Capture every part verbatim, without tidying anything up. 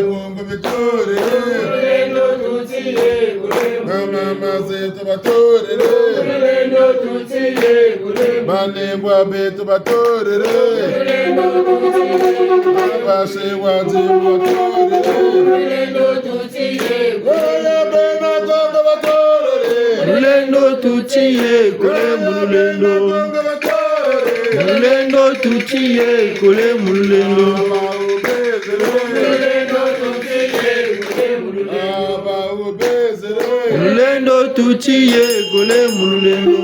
Bakongo betorere. Bamama zeto batorere. Banengwa beto batorere. Basi wa nzimbu batorere. Oya bena Kongo batorere. Lulendo tutiye kole mu lulendo. Lulendo tutiye kole mu lulendo. Lulendo tutiye kole mu lulendo.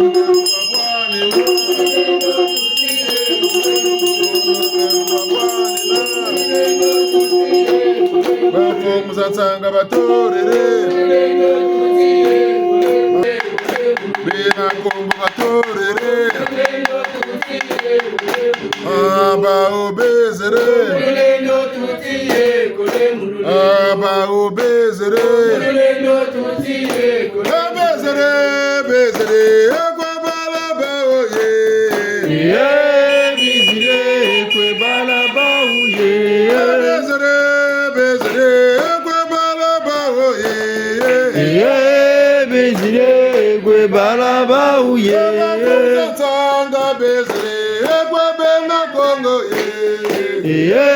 Bamfumu za nsanga batorere. Bena Kongo batorere. Aba obezere. Aba obezere. Bezere, bezere, ekwe bala bawu ye. Ye, bizire, ekwe bala bawu ye. Bezere, bezere, ekwe bala bawu ye. Ye, bizire, ekwe bala bawu ye. Nsanga bezere, ekwe bena Kongo ye. Ye,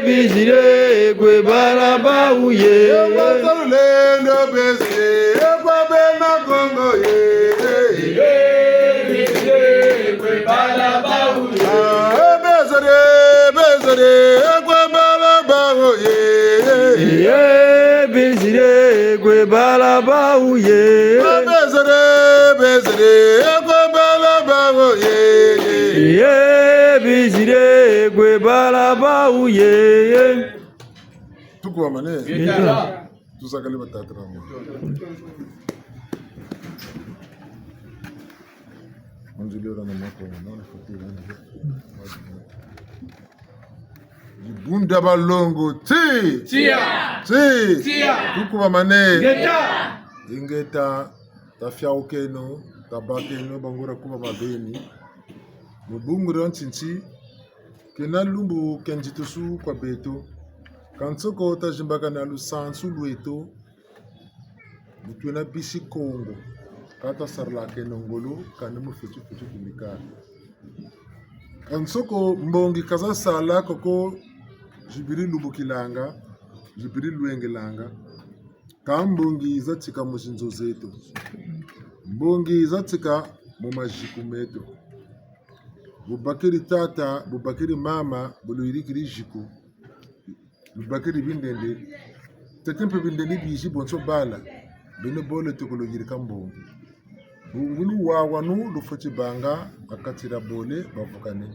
bizire, ekwe bala bawu ye. Lulendo bezere, ekwe bena Kongo ye. Ah, bezere, bezere, ekwe bala bawu ye. Ye, bizire, ekwe bala bawu ye. Bezere, bezere, ekwe bala bawu ye. Ye, bizire, ekwe bala bawu ye. Tukubamane. Ngeta. Tuzakale batata na mama. Manzulio na mama kwa mama, na fatira. Dibundu dia balongo, ti! Tia! Ti! Tia! Tukubamane. Ngeta! Ingeta, tafiaukeno, tabakeno, bangura kubama beni. Mu bungu dio ntintsi, kena lumbu kia nzitusu kwa beto. Kansoko tazimbakana lusansu lweto, bu twena bisi Kongo, ka tasarilakeno ngolo, kani mu fioti fioti tumbikana. Kansoko mbongi ka zasala ko ko zibiri lubukilanga, zibiri lwengelanga, ka mbongi zatika mu zinzo zeto. Mbongi zatika mu maziku meto. Bu bakiri tata, bu bakiri mama, bu luyirikiri ziku. Lubakiri bindende. Tete mpe bindende bizi bonso bala. Beno bole tokolo yirika mbongi. Bungu luwawanu lufweti banga ha kati dia bole bavukane.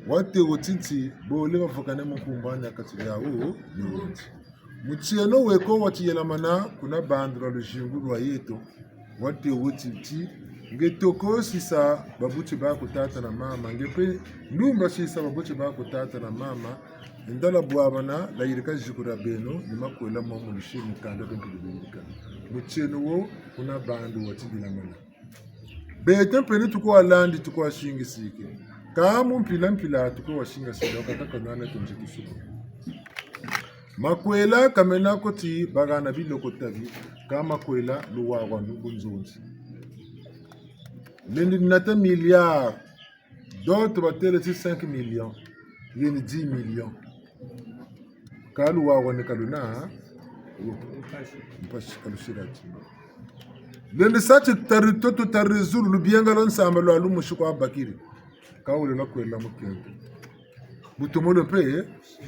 Watê wo ti nti bole bavukane mu nkumbu'ani ha kati diawu ni wo nti. Mutieno weko watiyelamana kuna bandu ba luzingu lwa yeto. Watê wo ti nti, nge toko sisa babuti baku tata na mama, nge mpe ndumba sisa babuti baku tata na mama, ndala bwabana, layirika ziku dia beno, ni makwela mo mu lusi mu kanda bempe bibirika. Mutieno wo, kuna bandu watiyelamana. Beto mpe ni tuko walandi, tuko wasingisiki. Ka mu mpila mpila tuko wasingisiki, wakataka nana tunzi tusuku. Makwela ka mena ko ti bahana biloko tabi, ka makwela luwawanu bunzonzi. Lendi nata milliard. D'autres batêle ti cinq millions. Yeni dix millions. Ka luwawanu ka luna, mpasi ka lusila ti. Lendi sa ti tari toto tari zulu, lubienga lwa nsamba lwa lumosi kwa bakiri. Ka wele lwa kwela mukento. Bu tomo lo mpe,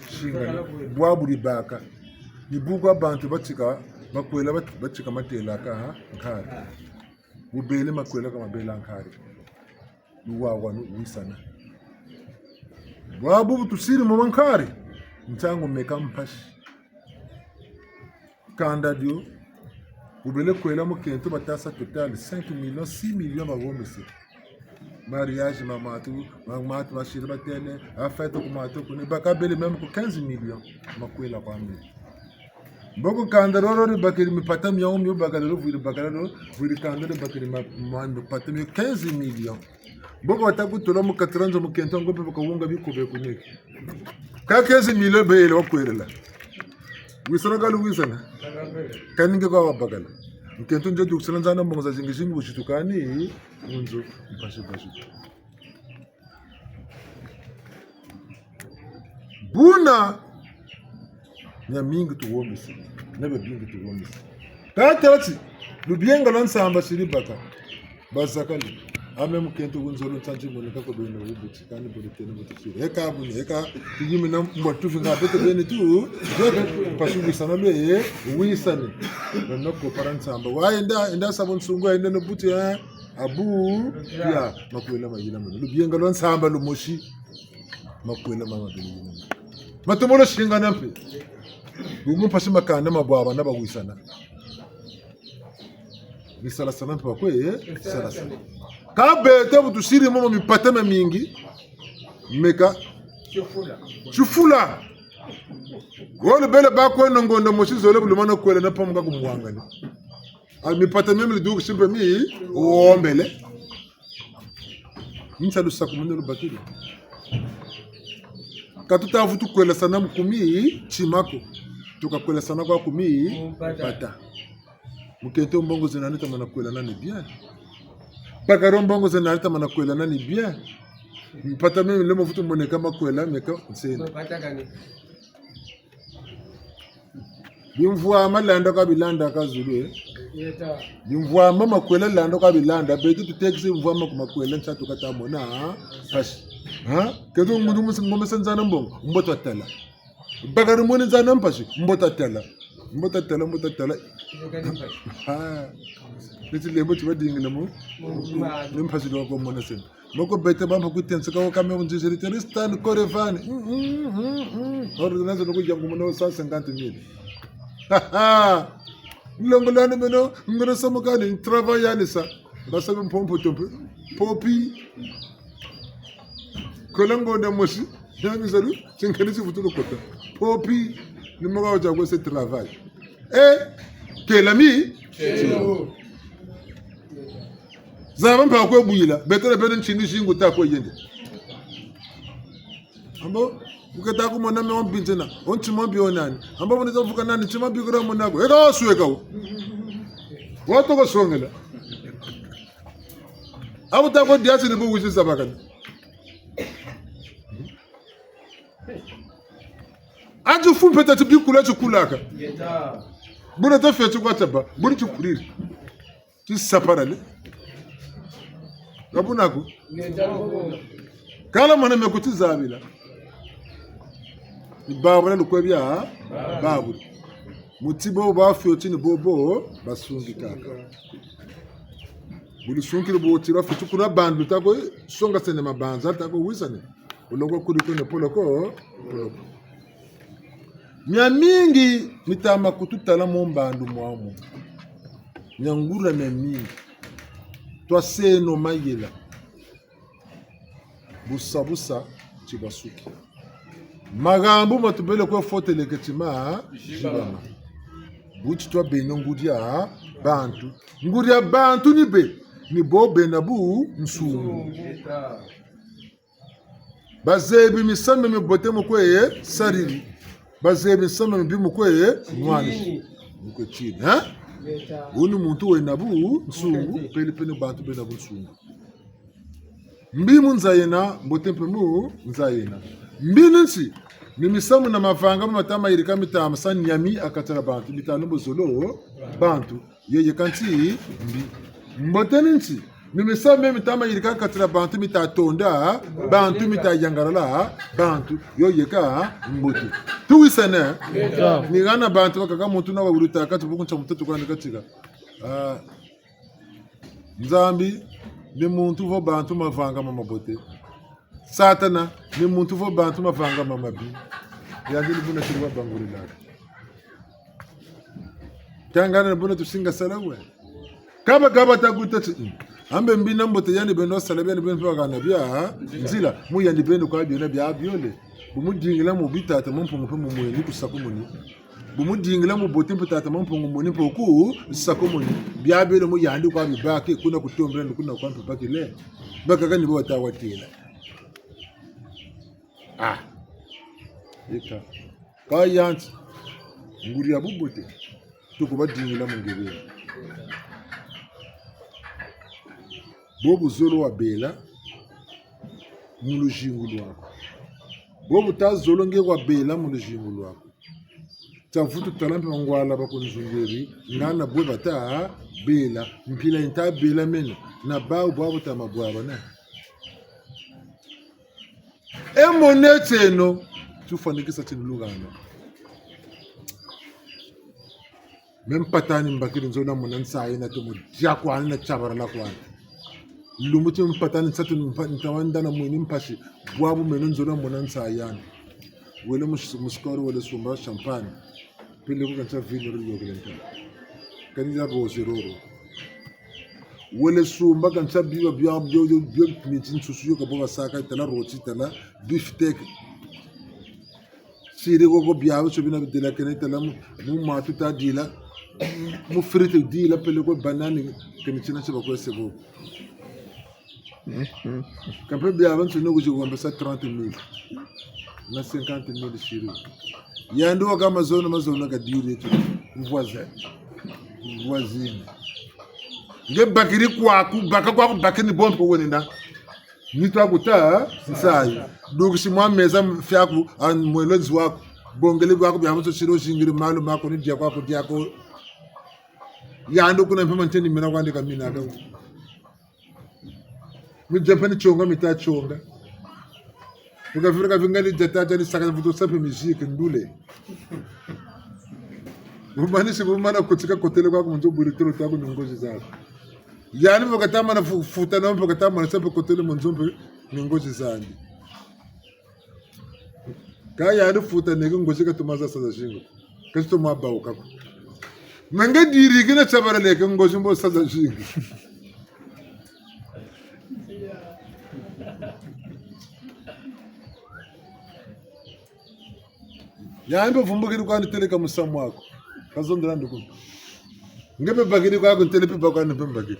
singana. Bwabu dibaka. Ni bu kwa bantu batika, makwela bat-, batika matelaka, ha, nkari. Bu bele makwela ka mabela nkari. Luwawanu wisana. Bwabu bu tusiri mu mankari. Ntangu meka mpasi. Kanda dio, bu bele kwela mukento batasa total cinq millions, six millions bawombese. Mariage ma matu, ma matu masiri batêle, a fête ku matu kuni, baka bele même ku quinze millions, makwela kwa mi. Mboko kanda dio lo dibakiri mipata miawu mio bakala lo, vwiri bakala lo, vwiri kanda dibakiri ma, ma mipata mio quinze millions. Mboko wata kutula mu kati dia nzo mukento ngo mpe baka wunga bikobe kuneke. Ka quinze millions bele wakwelela. Wisana ka luwisana. Kani nge kwa wabakala. Mukento nzo dukisana nzana mbongo zazingi zingi wusitukani, mu nzo, mpasi mpasi. Buna, miamingi tuwombese, na biabingi tuwombese. Ka tala ti, lubienga lwa nsamba siri baka, bazakali. Ame mukento wu nzolo nsanti moneka ko beno wubuti, kani bole tena buti siri. Eka buni, eka, tuyimi na mbwa tufi nga beto beni tu, mpasi wisana lwe, wisane. Na nako para nsamba. Wa enda, enda sa bo nsungu, enda no buti, eh. Abu, ya, makwela mayina mene. Lubienga lwa nsamba lumosi. Makwela mama bele yina mene. Matomo lo singana mpe. Bungu mpasi makanda mabwabana bawisana. Ni salasana mpe bakwe, eh? Salasana. Ka beto bu tusiri mo mipata miamingi. Meka. Tifula. Tifula. Wole bele bakweno ngonda mosi zole bu lumana kwela na pamuka kumwangani. A mipata mia mi lidukisi mpe mi wombele. Nsa lusakumunu lubakiri. Ka tuta vutu kwelasana mu kumi tima ko. Tuka kwelasana kwa kumi mpata. Mukento mbongo zena nani tamana kwela nani bien. Bakala mbongo zena nani tamana kwela nani bien. Mpata mia mi lemo vutu moneka makwela meka nsena. Bimvwama landa kwa bilanda ka zulu, eh. Bimvwama makwela landa kwa bilanda, beto tutekisi bimvwama ku makwela nsatu kata mona, ha? Mpasi. Ha? Keto ngundu musi ngomesa nzana mbongo, mbo twatala. Bakala moni nzana mpasi, mbo twatala. Mbo twatala, mbo twatala. Ha. Neti lembo ti badingila mo. Ni mpasi lwa ko mona sena. Moko beto bampa kutenseka wo kame unziziri Tristan Korevani. Mm, mm, mm, mm. Ordonnance no kuyangu muna cent cinquante mille. Ha, ha. Nlongolani meno, ngona samukani, travail yani sa. Basabe mpompo tompe. Popi. Kola ngonda mosi. Yami zalu, tinkani ti vutulu kota. Popi. Ni moka waja kwa se travail. Eh, kela mi? Kela. Zaba mpe kwe bwila, beto na beno ntini zingu ta kwe yende. Ambo, bu kata kumona me wa mbinzena, o ntima mbi o nani? Ambo, bu nita vuka nani, ntima mbi kura mona ko. Eka wasweka wo. Watoko songela. Abu ta ko diasi ni bu wizi zabakani. Anti fu mpe ta ti bikula tikulaka. Buna ta feti kwa taba, buna tikuriri. Ti saparale. Ka buna ko. Kala mwana me kuti zabila. Ni babula lukwe bia, babula. Muti bo bafioti ni bobo, basungi kaka. Bu lusungiri bo ti lwa fioti kuna bandu ta ko, songasene mabanza, ta ko wisane. Uloko kuri kune poloko, poloko. Miamingi mitama kututala mu mbandu mwamu. Miangura miamingi. Twaseno mayela. Busa busa tibasuki. Magambu ma tubele kwe foteleke tima zibama. Buti twabeno nguri a bantu. Nguri a bantu ni be, ni bo bena bunsungu. Bazebi misamu mia mibote mu kwe sariri. Bazebi misamu mia mibi mu kwe nwanisi. Mu kwe tini, ha? Wuni muntu wena bunsungu, pele pele bantu bena bunsungu. Mbi mu nza yena, mbote mpe mu nza yena. Mbi ni nti? Ni misamu na mavanga ma mata mayirika mita sa niami ha kati dia bantu, mita lombo zolo bantu. Yo yeka nti mbi. Mbote ni nti? Ni misamu mia mita mayirika ha kati dia bantu, mita tonda bantu, mita yangalala bantu. Yo yeka mbote. Tuwisane? Ni hana bantu bakaka muntu na wawuluta kati buku ntia mutoto kwandi katika. Ah, Nzambi ni muntu vo bantu mavanga ma mabote. Satana ni muntu vo bantu mavanga ma mabi. Yandi ni buna tiri wabangulilaka. Tangana ni buna tusinga sala we. Kaba kaba takuta ti, mm. Ambe mbi na mbote yandi beno sala beno beno hana bia nzila. Mu yandi beno kwa biona bia biole. Bu mudingila mu bitata mu mpungu mpe mu mweni kusakumuni. Bu mudingila mu bote mpe tata Mampungu mweni mpe ku sakumuni. Bia bele mu yandi kwa bibake, kuna kutombela, kuna kwa mpe bakile. Bakaka ni bo bata watela. Ah. Eka. Ka yanti. Nguri ya bubote. Tuku badingila mu ngebeni. Bo bu zolo wabela mu luzingu lwaku. Bo bu ta zolo nge wabela mu luzingu lwaku. Tia vutu tala mpe ngwala bakunzungeri, ngana bwe bata bela, mpila yi nta bela meno, na bawu bwabu ta mabwabana. E monetieno, tufwanikisa tini lugana. Me mpata ni mbakiri nzolo na mona nsayi na tomo dia kwani na tiabarala kwani. Lumbu ti mpata ni nsatu ni mpa-, ntawanda na mwini mpasi, bwabu meno nzolo na mona nsayi yani. Wele mus-, musikoro, wele sumba champagne. Peleko kantia vino ro yokele nta. Kani ya rose roro. Wele sumba kantia biba bia, bio, bio, bio, miti nsusu yo ka bo basaka, tala roti, tala beefsteak. Siri koko biabiansoni bina bidelakene tala mu, mu matu ta dila, mu frite dila peleko banane, kani tina tia bakwese koko. Kampe biabiansoni no kuzi kuhombesa trente mille na cinquante mille siri. Yandi waka mazono, mazono kadiri tu. Voisin. Voisine. Nge bakiri kwaku, baka kwaku, bakiri ni bo mpe wenina. Nitu aku ta nsayi. Dukisi mwa meza fiaku, a mwelo nzo waku. Bongele biaku biabiansoni siri, zingiri malu maku ni dia kwaku diaku. Yandi kuna mpe manteni mina kwandi ka mina ka. Mu dia mpe ni tionga, mita tionga. Mu kaviri kavinga ni dia ta dia ni saka vutu sa mpe musique ndule. Bu manisi, bu mana kutika kotele kwaku mu nzo buri tolo taku ni ngozi zaku. Yandi mbo kata mana fu-, futa na mbo kata mana sa mpe kotele mu nzo mpe ni ngozi zandi. Ka yandi futa neke ngozi ka toma za sa zazingi. Ka ti toma bawuka ko. Me nge diri kina tiabaraleke ngozi mbo sa zazingi. Yandi mpe vumbukiri kwandi teleka musamu waku. Kazonzela ndi kuna. Nge mpe bakiri kwaku ntele mpe bakwandi mpe mbakiri.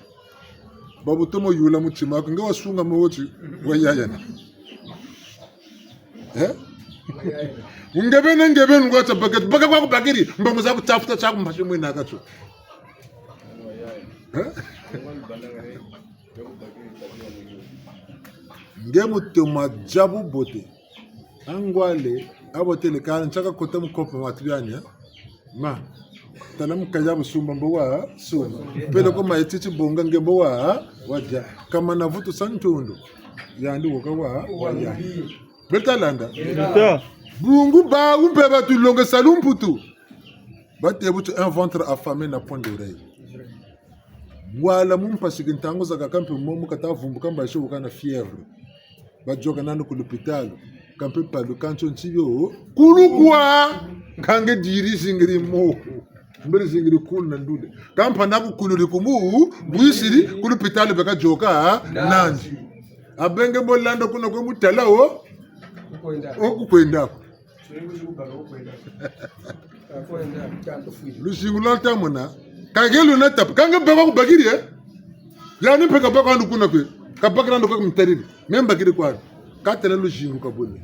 Babu tomo yula mutima waku. Nge wasunga mo woti wayayana. Eh? Nge bene, nge bene ngwa tia bakiri. Baka kwaku bakiri. Mbongo zaku tafuta tiaku mpasi mwina katio. Eh? Nge mutomo dia bubote. Angwale, abotele kani, ntiaka kota mu kopo matu biani, eh? Ma, tala mu kaya busumba mbo wa sumba. Peleko ma etiti bonga nge mbo wa, wadia. Kamana vutu sa ntondo. Yandi woka wa, wadia. Beta landa. Beta. Bungu bawu mpe batulongesa lumputu. Bate butu un ventre affamé n'a point d'oreille. Ngwala mu mpasi ki ntangu zakaka mpe momo kata vumbuka mbazi woka na fièvre. Badioka nandi ku lupitalu. Kampe palu kantio ntibio. Kulukwa! Nkange diri zingiri mo. Mbele zingiri kulu na ndule. Kampa naku kuluri kumu, bwisiri, ku lupitalu beka dioka nandi. Abenge mbo landa kuna kwe mutala wo. Kukwenda. O kukwenda ko. Luzingu lwa tamona, ka nge luna tapa. Ka nge baka kubakiri, eh? Yandi mpe kabaka andi kuna kwe. Kabakiri andi kwa kumtariri. Me mbakiri kwani. Katala luzingu kabole.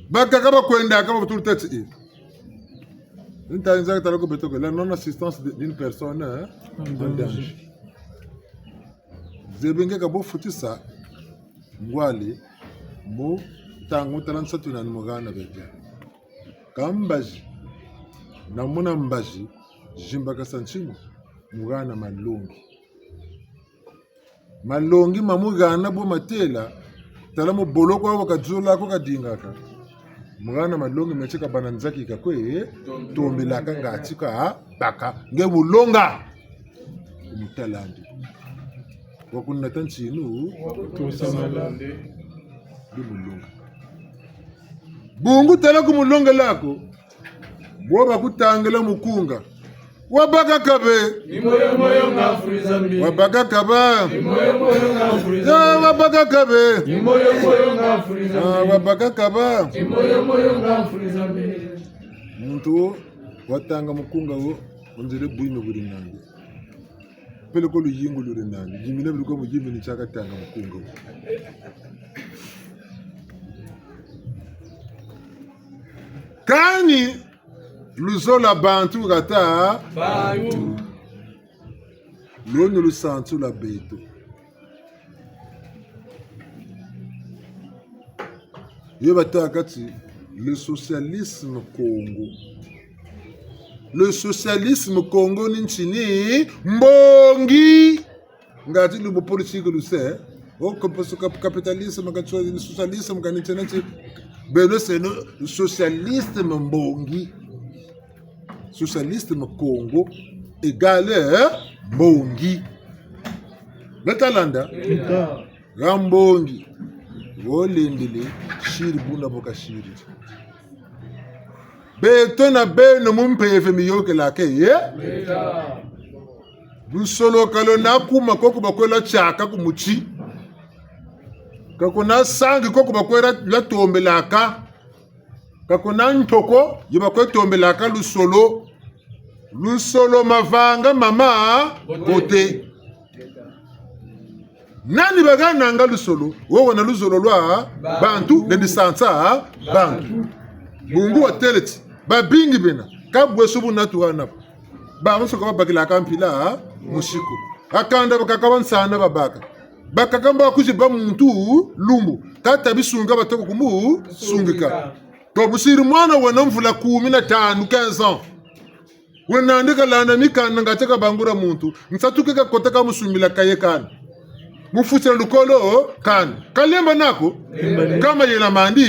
Bakaka bakwendaka batulu tati, eh. Nta nza tala ko beto ko, la non-assistance de, d'une personne, hein, en danger. Zebi nge ka bo futisa ngwali mu ntangu tala nsatu nani mu hana bedia. Ka mbazi, na muna mbazi, zimbakasa ntima, mu hana malongi. Malongi ma mu hana bo matela, tala mu boloko awa kazula ko kadingaka. Mu hana malongi meti kabâ na nzaki ka kwe, tombelaka ngati kabaka, nge mu longa. Ku mutalandi. Wa kunata ntinu, tusamala. Ndi mu longa. Bungu tala ku mu longela ko, bo bakutangila mukunga. Wabaka kabe. Ni moyo moyo nga mfuri za mbi. Wabaka kaba. Ni moyo moyo nga mfuri za mbi. Ya, wabaka kabe. Ni moyo moyo nga mfuri za mbi. Ah, wabaka kaba. Ni moyo moyo nga mfuri za mbi. Muntu watanga mukunga wo, onzele bwino buri nandi. Peleko luyingu luri nandi. Yimina buri ko mu yimini tia katanga mukunga wo. Kani luzolo lwa bantu kata bantu. Lwo ni lusansu lwa beto. Yo batâka ti, le socialisme Congo. Le socialisme Congo ni ntini? Mbongi. Ngati lubu politique luse. O kap-, kap-, capitalisme, ka so-, socialisme, ka ni tiena ti. Beno seno socialisme mbongi. Socialisme Congo égale, eh, mbongi. Beta landa? Beta. Ha mbongi. Wo lembele, siri buna bo kasiri. Beto na beno mu mpeve miyokelaka, ye? Beta. Lusolo ka lwena kuma koko bakwela tiaka ku muti. Ka kuna sangi koko bakwela lwa tombelaka. Ka kuna ntoko yi bakwe tombelaka lusolo. Lusolo mavanga mama bote. Nani bahananga lusolo? Wo wena luzolo lwa bantu, lendi sansa bantu. Bungu watêle ti, babingi bena, ka bweso buna tuhana bo. Ba musoka babakilaka mpila musiku. Kanda bakaka bansana babaka. Bakaka mbo kwizi bâ muntu lumbu. Ka tabi sunga batoko kumu sungika. Ka busiri mwana wena mvula kumi na tanu, quinze ans. Wena nandi kalanda mikanda ngati kabangula muntu. Nsatu ke kakota kamusumbila kaye kani. Mufutila lukolo kani. Kalemba nako? Lemba. Ka mayela mandi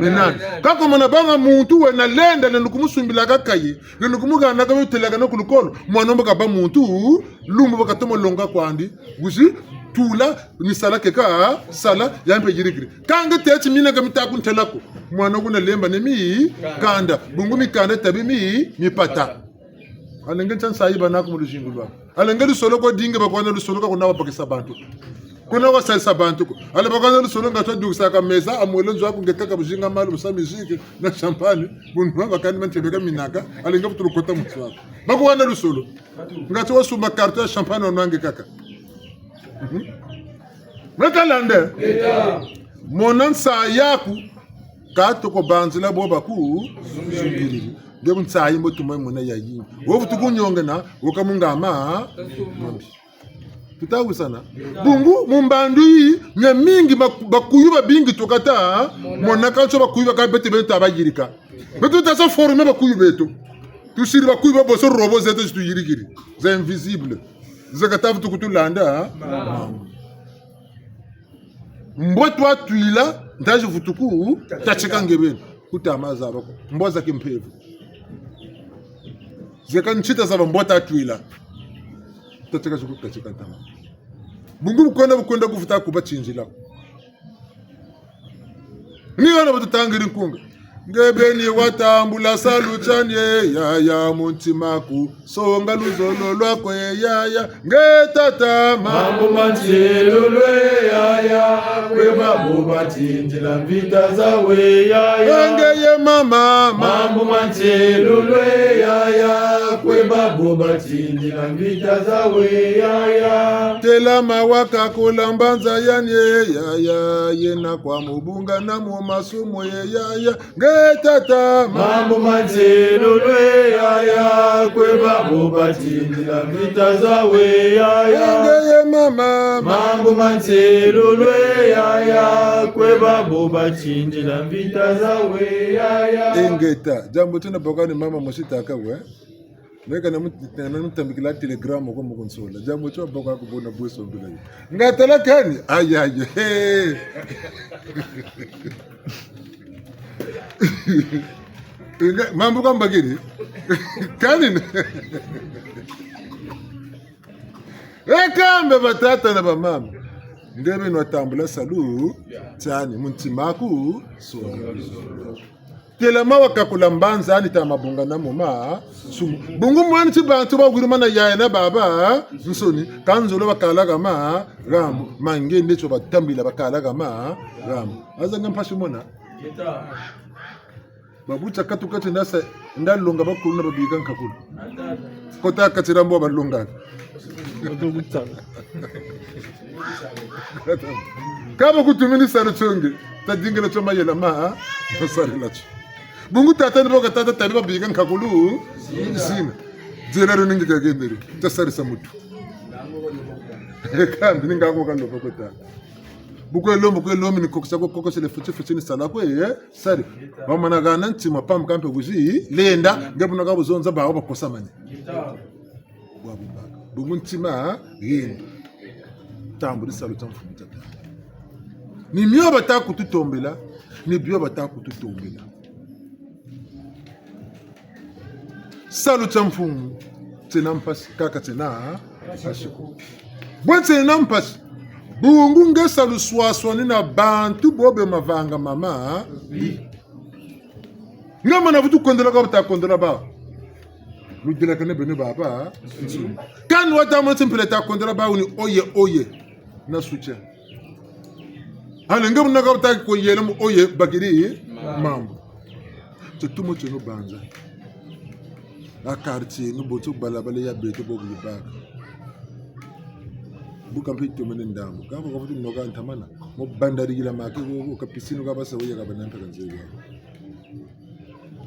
mena nandi. Ka komona banga muntu wena lenda, lenda kumusumbila ka kaye. Lenda kumuhana ka betelaka na ku lukolo. Mwana mbo kabâ muntu lumbu, bakatomo longa kwandi. Wizi tula ni sala keka sala, ya mpe yirikiri. Ka nge teti mina ka mita kuntela ko. Mwana kuna lemba ne mikanda. Bungu mikanda tabi mi, mipata. Allez nge ntia nsayi bâ naku mu luzingu lwaku. Allez nge lusolo ko dingi, bakuhana lusolo ka kuna wabakisa bantu. Kuna wasalisa bantu ko. Allez bakuhana lusolo ngatu wadukisaka meza, amwele nzo aku nge kaka buzinga malu, busa musique na champagne. Bunwa bakani mantebeka minaka. Allez nge vutu lukota mu nzo aku. Bakuhana lusolo. Ngati wasumba carton ya champagne wanwa nge kaka. Mhm. Meta landa? Beta. Mona nsayi yaku, ka toko banzila bo baku zungiriri. Nge bu nsayi mbo tuma mona ya yingi. Wo vutu kunyongena, wo ka mungama. Tuta wisana. Bungu, mu mbandu yi, miamingi baku-, bakuyu babingi tukata, mona kanso bakuyu baka beto beno tabayirika. Beto tasa former bakuyu beto. Tusiri bakuyu ba boso robo zeto zi tuyirikiri. Za invisible. Za kata vutu kutulanda, ha? Mambu. Mbwa twatwila, ntazi vutu ku, tatika nge beni. Kutama zaba ko. Mbwa za kimpeve. Zeka ntita zaba mbwa tatwila. Tatika zuku, tatika ntama. Bungu bukwenda, bukwenda kuvuta kuba tinzila. Ni hana batutangiri nkunga. Nge beni watambula salu tiani e yaya mu ntima ku. Songa luzolo lwaku e yaya. Nge tata ma-, mambu ma ntielulu e yaya. Kwe babo batindila mvita zawu e yaya. Nge ye mama ma-, mambu ma ntielulu e yaya. Kwe babo batindila mvita zawu e yaya. Telama wakakula mbanza yani e yaya. Yena kwa mubunga na mu masumu e yaya. Nge Eh, tata. Mambu ma nsilulu e yaya, kwe babo batindila mvita zawu e yaya. Engeye mama. Mambu ma nsilulu e yaya, kwe babo batindila mvita zawu e yaya. Ingeta, diambu ti nabaka ni mama mosi tâka we. Meka na mut-, na mutambikila telegramme ko mu kunsola. Diambu ti wabaka ku buna bwe sombela yo. Nga tala kani? Ayi, ayi, he. Nga, mambu ka mbakiri. Kani na. E kambe batata na bamama. Nge beni watambula salu tiani, mu ntima aku, so. Têla ma wakakula mbanza, ni ta mabunga na moma, sumu. Bungu mweni ti bantu bawiri mana yaya na baba, nsoni, ka nzolo bakala kama, rambu, ma nge nde tio batambila bakala kama, rambu. Aza nge mpasi mona? Babu tia katuka ti nasa, nda longa bakulu na babika nkakulu. Kota kati dia mbo balonga. Ka bakutumini salu tio nge, tadingila tio mayela ma, ha? Masarila tio. Bungu tata ni bo ka tata tabi babika nkakulu, zina. Zela ru ningi kakendere, tasarisa mutu. Kambi ni nga ko kaloba ko tata. Bu kwe lomba, bu kwe lomba ni kokisa ko, kokisa le fiti fiti ni sala ko, eh? Sari. Bamana hana ntima pamba kampe kuzi lenda, nge buna ka buzonza bawu bakosamane. Bwa bubaka. Bungu ntima, yenda. Tambula salu tia Mfumu tata. Ni mio bata kututombela, ni bio bata kututombela. Salu tia Mfumu, tiena mpasi, kaka tiena mpasi ko. Bwe tiena mpasi, bungu nge sa luswaswani na bantu bo be mavanga mama, bi. Nge mana vutu kondela ka bata kondela bawu. Ludelakane beno baba. Kani wata mona ti mpila ta kondela bawu ni oye oye. Na soutien. Allez, nge buna ka bata ko yela mu oye bakiri mambu. Tio tumo tieno banza. A quartier, nu bonso balabala ya beto bo ku baka. Bu kampe tomene ndambu. Kampe ka vutu noka ntamana. Mo bandarikila make ko, ka piscine ka basa wo ya ka bana mpe ka nzeri.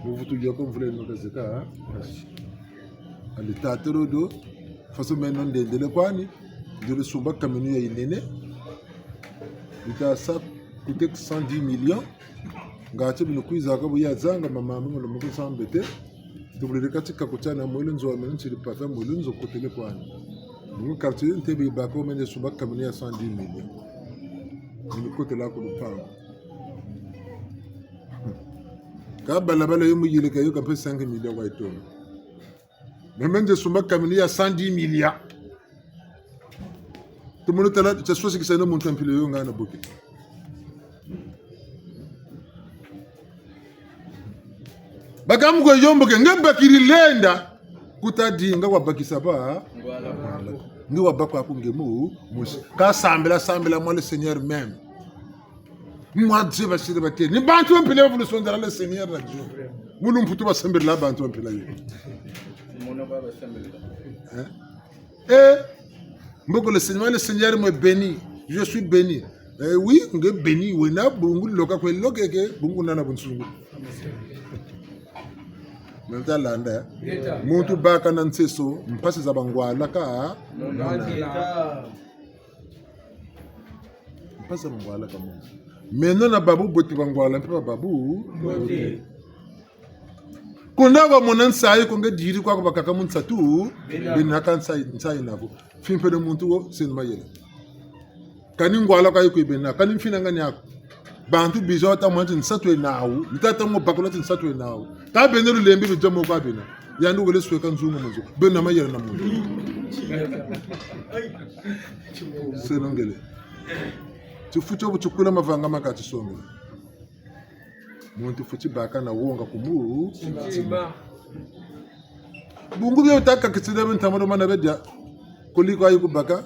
Mu vutu yoko mvula yeno ka zeka, ha? Allez tata rodo, façon meno ndendele kwani, nzele sumba camion ya yinene, yita sa coûter cent dix millions, ngati bino kwiza ka bu ya zanga mama mama ngolo moko sambete, tubulire kati ka kutiana mwelo nzo wa meno ntiri pata mwelo nzo kotele kwani. Mu quartier nte bi bako mene sumba camion ya cent dix millions. Mene kotela ku lupangu. Ka balabala yo mu yirika yo kampe cinq millions kwa yitono. Meno nze sumba camion ya cent dix millions. Tumono tala, tia sosi kiseno muntu mpila yo nga na boki. Baka mu kwe yomboke, nge bakiri lenda. Kuta dinga wabakisa ba. Nge wabaka ku nge mu, musi. Ka sambila, sambila mwa le Seigneur même. Mwa Dieu basiri batêle. Ni bantu ba mpila vulu sonzela le Seigneur na Dieu. Mu lumputu basambila bantu ba mpila yo. Hein? Eh, mboko le Seigneur, le Seigneur me bénit. Je suis béni. Eh oui, nge béni, wena bungu loka kwe lokeke, bungu nana bunsungu. Meno ta landa, eh? Muntu baka na nseso, mpasi za bangwala ka. Mpasi za bangwala ka mona. Meno na babu boti bangwala mpe ba babu. Kunda kwa mona nsayi ko nge diri kwa ko bakaka mu nsatu. Bena ka nsayi, nsayi nako. Fimpele muntu wo, seni mayela. Kani ngwala kwa yiko bena, kani mfinangani ako. Bantu biza wata mwana ti nsatu yena nawu, ni tata mo bakula ti nsatu yena nawu. Ka bena lulembe biza mo kwa bena. Yandi wele sweka nzungu mu nzo. Bena mayela na muntu. Seno ngele. Tifu tio bu tikula mavanga maka tisongele. Muntu fweti baka na wonga ku mu ntima. Bungu bio ta kakitila bintama do mana bedia. Kuli kwa yiku baka.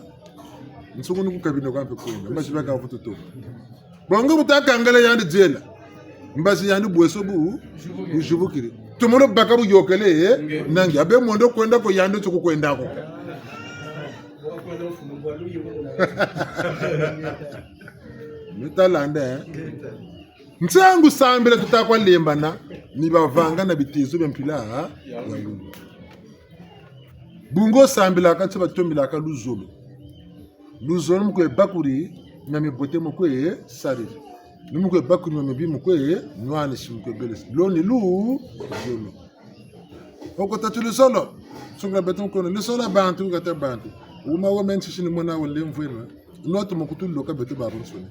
Nsungu ni ku kabine kwa mpe kwenda. Mbazi baka vutu to. Bongo bu ta kangala yandi diela. Mbazi yandi bweso bu, buzibukiri. Tumolo baka bu yokele, eh? Nangi. Abe mondo kwenda ko yandi tuku kwenda ko. Mita landa, eh? Ntangu sambila tuta kwa lembana, ni bavanga na bitezo bia mpila ya wulu. Bungu sambilaka, nti batombelaka luzolo. Luzolo mu kwe bakuri, na mibote mu kwe sariri. Ni mu kwe bakuri, na mibi mu kwe nwanisi, mu kwe belesi. Lo ni luzolo. Oko tatu luzolo. Sungula beto nkono, luzolo bantu, kata bantu. Wuma wo menti sini mona wo lemvwema. Nwa tomo kutuloka beto babansoni.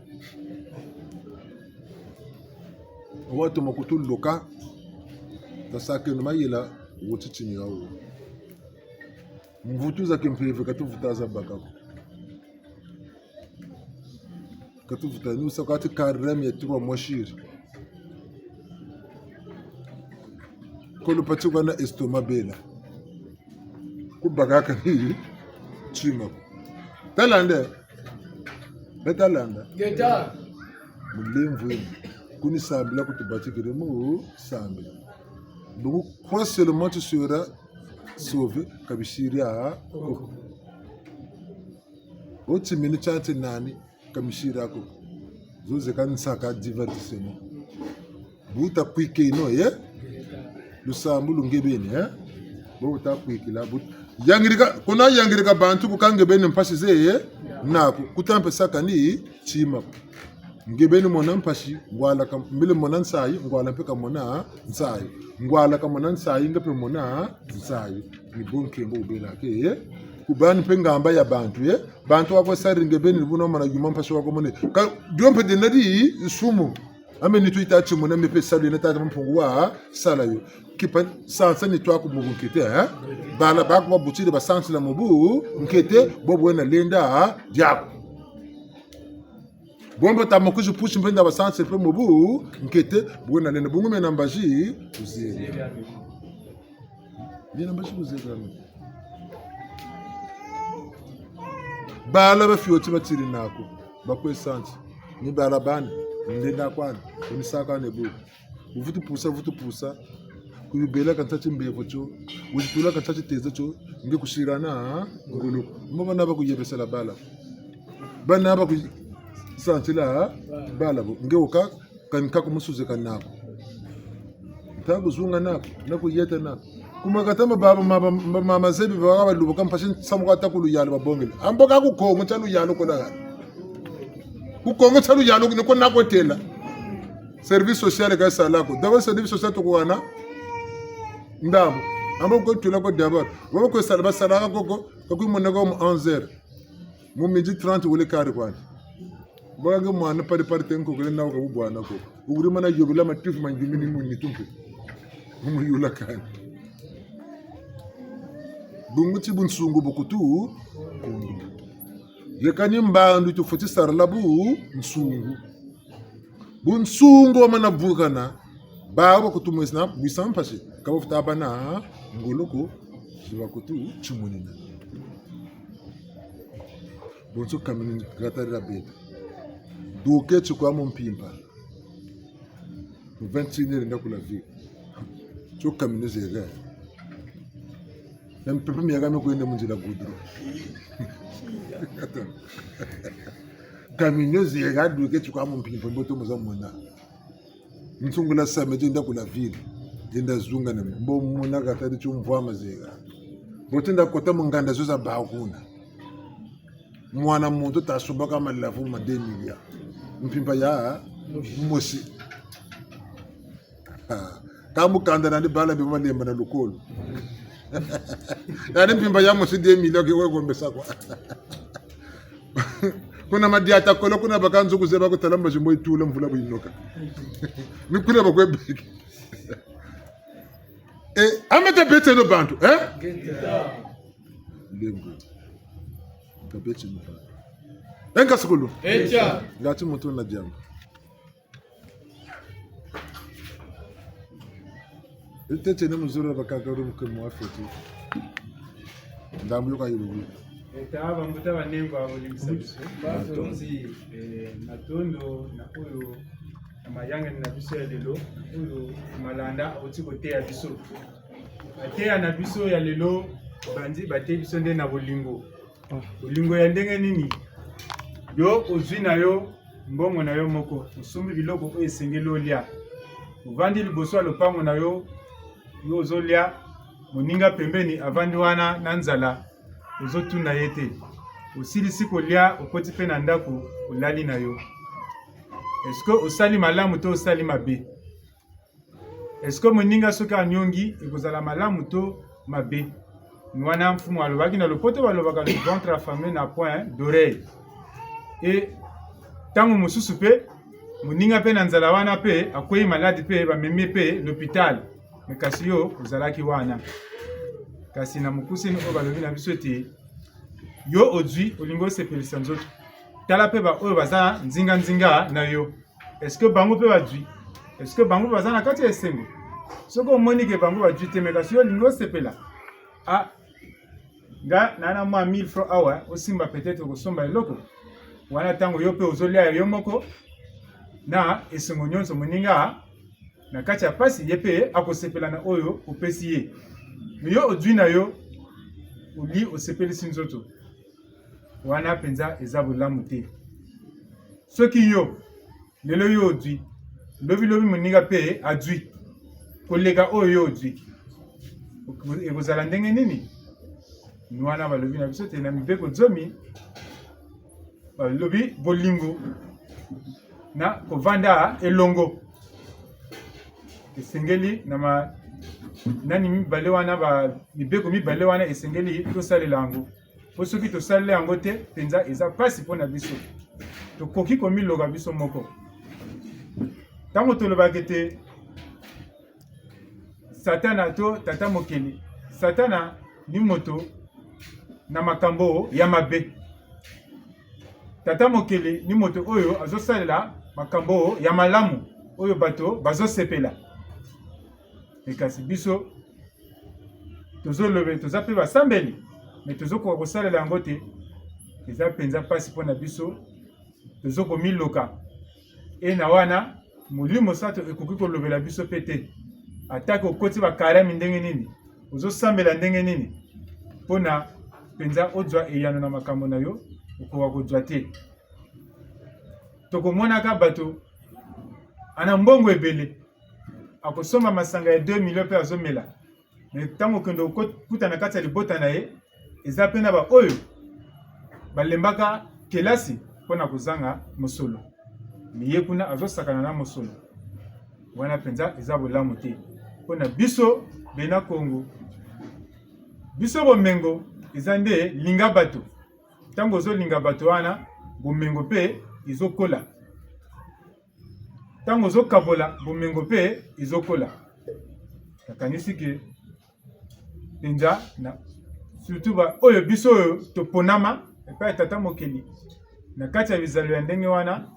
Wa tomo kutuloka. Tasakeno mayela, wo titini ya wo. Mvutu za kimpeve ka tuvuta za baka ko. Ka tuvuta ni wusa kwa ti carême ya trois mois siri. Kolo pati kwa na estomac bela. Ku bakaka ni tima. Talande. Betalanda. Ngeta. Mulemvo eni. Kuni sambila kutubatikiri mu sambila. Bungu crois seulement tu seras sauvé, ka bisiri ko. O timinu tia nti nani, ka misiri ko. Zo zeka nsaka divertissement. Bu ta kwikeno, eh? Lusambulu lu nge beni, eh? Bo bu ta kwikila, bu yangirika, kuna yangirika bantu bu ka nge beni mpasi ze, eh? Naku, kuta mpe saka ni tima. Nge beni mona mpasi, ngwala ka, mbele mona nsayi, ngwala mpe ka mona nsayi. Ngwala ka mona nsayi, nge mpe mona nsayi. Ni bo nkembo wubelaka, eh? Kubani mpe ngamba ya bantu, eh? Bantu wa kwe sarila nge beni buna mana yuma mpasi wa kwe mone. Ka, dio mpe dina di nsumu. Ame nitu yita timuna mpe salu yena Tata Mpungu wasala yo. Kipa sansa nitu aku mu bunkete, eh? Bala baku babutiri basansila mu bunkete, bo bu wena lenda diaku. Bo mbo ta mu kwizi pusi mpe nda basansi mpe mu bunkete, bu wena lenda bungu mena mbazi kuzela. Mena mbazi kuzela. Bala ba fioti batiri naku, ba kwe sansi. Ni bala bani, ndenda kwani, kuni saka ne bu. Wuvutu pusa, vutu pusa. Kuyubela ka nsa ti mbevo tio. Wuzitula ka nsa ti tezo tio. Nge kusirana ngolo. Mbo bana ba kuyebesela bala. Bana ba kusansila bala bo. Nge wuka, ka nka ku musuze ka naku. Nta kuzunga naku, na kuyeta naku. Kuma kata ma baba, ma, ma, ma, ma, mazebi baba baluba ka mpasi nsamu kata ku luyalu babongele. Ambo ka ku Kongo tia luyalu kuna. Ku Kongo tia luyalu ni ko naku tela. Service social ka sala ko. D'abord service social tukuhana ndambu. Ambo ko tula ko d'abord. Wabo ko sala, basalaka koko, ka kwimoneka mu onze heures. Mu midi trente wele kari kwani. Baka nge mwana pari pari te nkokele na wuka bubwana ko. Wukuri mana yobela matufi ma ngiumini mu nitu mpe. Mu muyula kani. Bungu ti bunsungu bu kutu kundu. Yeka ni mbandu tufweti sarila bunsungu. Bunsungu bwamana vukana, bawu ba kutu mwesana bwisa mpasi, ka bafweti bâ na ngolo ko, zi ba kutu timunina. Bonso kamini kata dira beto. Duke ti kwa mu mpimpa. Mu vingt et une heures nda ku la ville. Tio camion zega. Na mpepe miaka mi kwenda mu nzila goudron. Camion zega duke ti kwa mu mpimpa mbo tomo za mona. Nsungula samedi nda ku la ville. Nda zunga na mbo mona kata di tio mvwama zega. Mbo ti nda kota mu nganda zo za ba kuna. Mwana muntu ta sombaka malavu ma deux milliards. Mpimpa ya mosi. Ah, ka mukanda nani bala bi malemba na lukolo. Nani mpimpa ya mosi deux milliards ke we gombesa kwa. Kuna madiata kolo, kuna baka nzo kuzeba kutala mbazi mbo yitula mvula bu yinoka. Mikula bakwe beki. Eh, ameta bete no bantu, eh? Ndengo. Ka beti mpa. Enga sukulu. Etia. Ngati muntu na diambu. Ete tiene muzolo bakaka ru mke mwa feti. Ndambu yo ka yulu. Eta bambuta banengo abo limbisa biso. Batonzi, eh, matondo na oyo na mayangani na biso ya lelo, na oyo malanda auti koteya biso. Mateya na biso ya lelo, bandi bateyi biso nde na bolingo. Bolingo ya ndenge nini? Yo ozwi na yo Mbongo na yo moko, osombi biloko oyo esengeli olia. Ovandi liboso ya lopango na yo, yo ozolia, moninga pembeni avandi wana na nzala, ozotuna ye te. Osilisi kolia, okoti mpe na ndako, olali na yo. Est-ce que osali malamu to osali mabe? Est-ce que moninga soki anyongi, ekozala malamu to mabe? Ni wana mfumu alobaki, na lopoto balobaka: le ventre affamé n'a point d'oreille. E ntango mosusu mpe, moninga mpe na nzala wana mpe akwei malade mpe bamemi mpe l'hôpital. Mais kasi yo ozalaki wana. Kasi na mokuse ni oyo balobi na biso ete yo ozwi, olingi osepelisa nzoto. Tala mpe baoyo baza nzinga-nzinga na yo. Est-ce que bango mpe bazwi? Est-ce que bango mpe baza na kati ya esengo? Soki omoni ke bango bazwi te, mais kasi yo olingi osepela. Ah, nga na na mwa mille francs awa, osimba, peut-être okosomba eloko. Wana ntango yo mpe ozolia ya yo moko, na esengo nyonso, moninga na kati ya mpasi, ye mpe akosepela na oyo opesi ye. Mais yo ozwi na yo, oli osepelisi nzoto. Wana mpenza eza bolamu te. Soki yo, lelo yo ozwi, lobi lobi moninga mpe azwi koleka oyo yo ozwi, ekozala ndenge nini? Ni wana balobi na biso te na mibeko zomi, balobi bolingo na kovanda elongo. Esengeli na ma-, nani mibale wana, ba mibeko mibale wana esengeli tosalela yango. Mpo soki tosaleli yango te, mpenza eza mpasi mpo na biso. Tokoki komiloka biso moko. Ntango tolobaka ete Satana to tata mokeli, Satana ni moto na makambo ya mabe. Tata mokeli ni moto oyo azosalela makambo ya malamu, oyo bato bazosepela. E kasi biso, tozolobe, toza mpe basambeli, mais tozokoka kosalela yango te. Eza mpenza mpasi mpo na biso, tozokomiloka. E na wana, Molimo Santu ekoki kolobela biso mpe te. Atako okoti bakarami ndenge nini, ozosambela ndenge nini, mpo na mpenza ozwa eyano na makambo na yo, okoka kozwa te. Tokomonaka bato ana mbongo ebele, akosomba masanga ya deux millions mpe azomela. Mais ntango okende okuta na kati ya libota na ye, eza mpe na baoyo balembaka kelasi mpo na kozanga mosolo. Mais ye kuna azosakana na mosolo. Wana mpenza eza bolamu te. Mpo na biso, bena Kongo, biso bomengo eza nde linga bato. Ntango ozolinga bato wana, bomengo mpe ezokola. Ntango ozokabola, bomengo mpe ezokola. Nakanisi ke mpenza na, surtout baoyo biso oyo toponama epai ya tata mokeli, na kati ya bizaleli ya ndenge wana,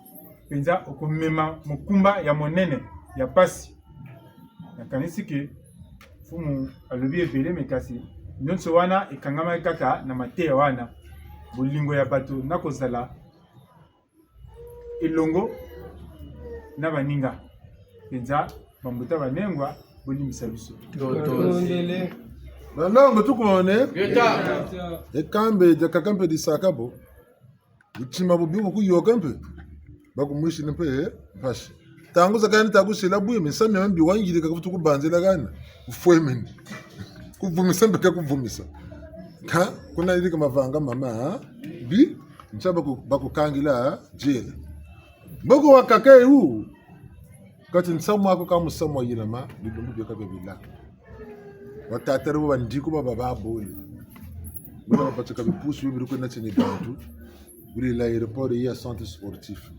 mpenza okomema mokumba ya monene, ya mpasi. Nakanisi ke mfumu alobi ebele, mais kasi nyonso wana ekangamaki kaka na mateya wana, bolingo ya bato na kozala elongo na baninga. Mpenza, bambuta banengwa, bolimbisa biso. Tondele. Banongo tukone. Ngeta. Ekambe diakaka mpe disaka bo. Butima bubi bu kuyoka mpe, bakumwisini mpe mpasi. Ntangu zakaka ni ta kusila bwe, misamu mia mbi wayirika, kavutu kubanzila kana, kufwemeni. Kuvumisa mpe ka kuvumisa. Ka, kuna yirika mavanga mama, ha? Bi, ntia baku-, bakukangila, ha? Jela. Mboko wakaka ewu. Kati nsamu aku ka musamu wa yilama, bilumbu bieka bia bila. Batata bo bandiku baba babole. Buna bapatika bipusu bibiri kwenda tini bantu. Biri l'aéroport ya centre sportif.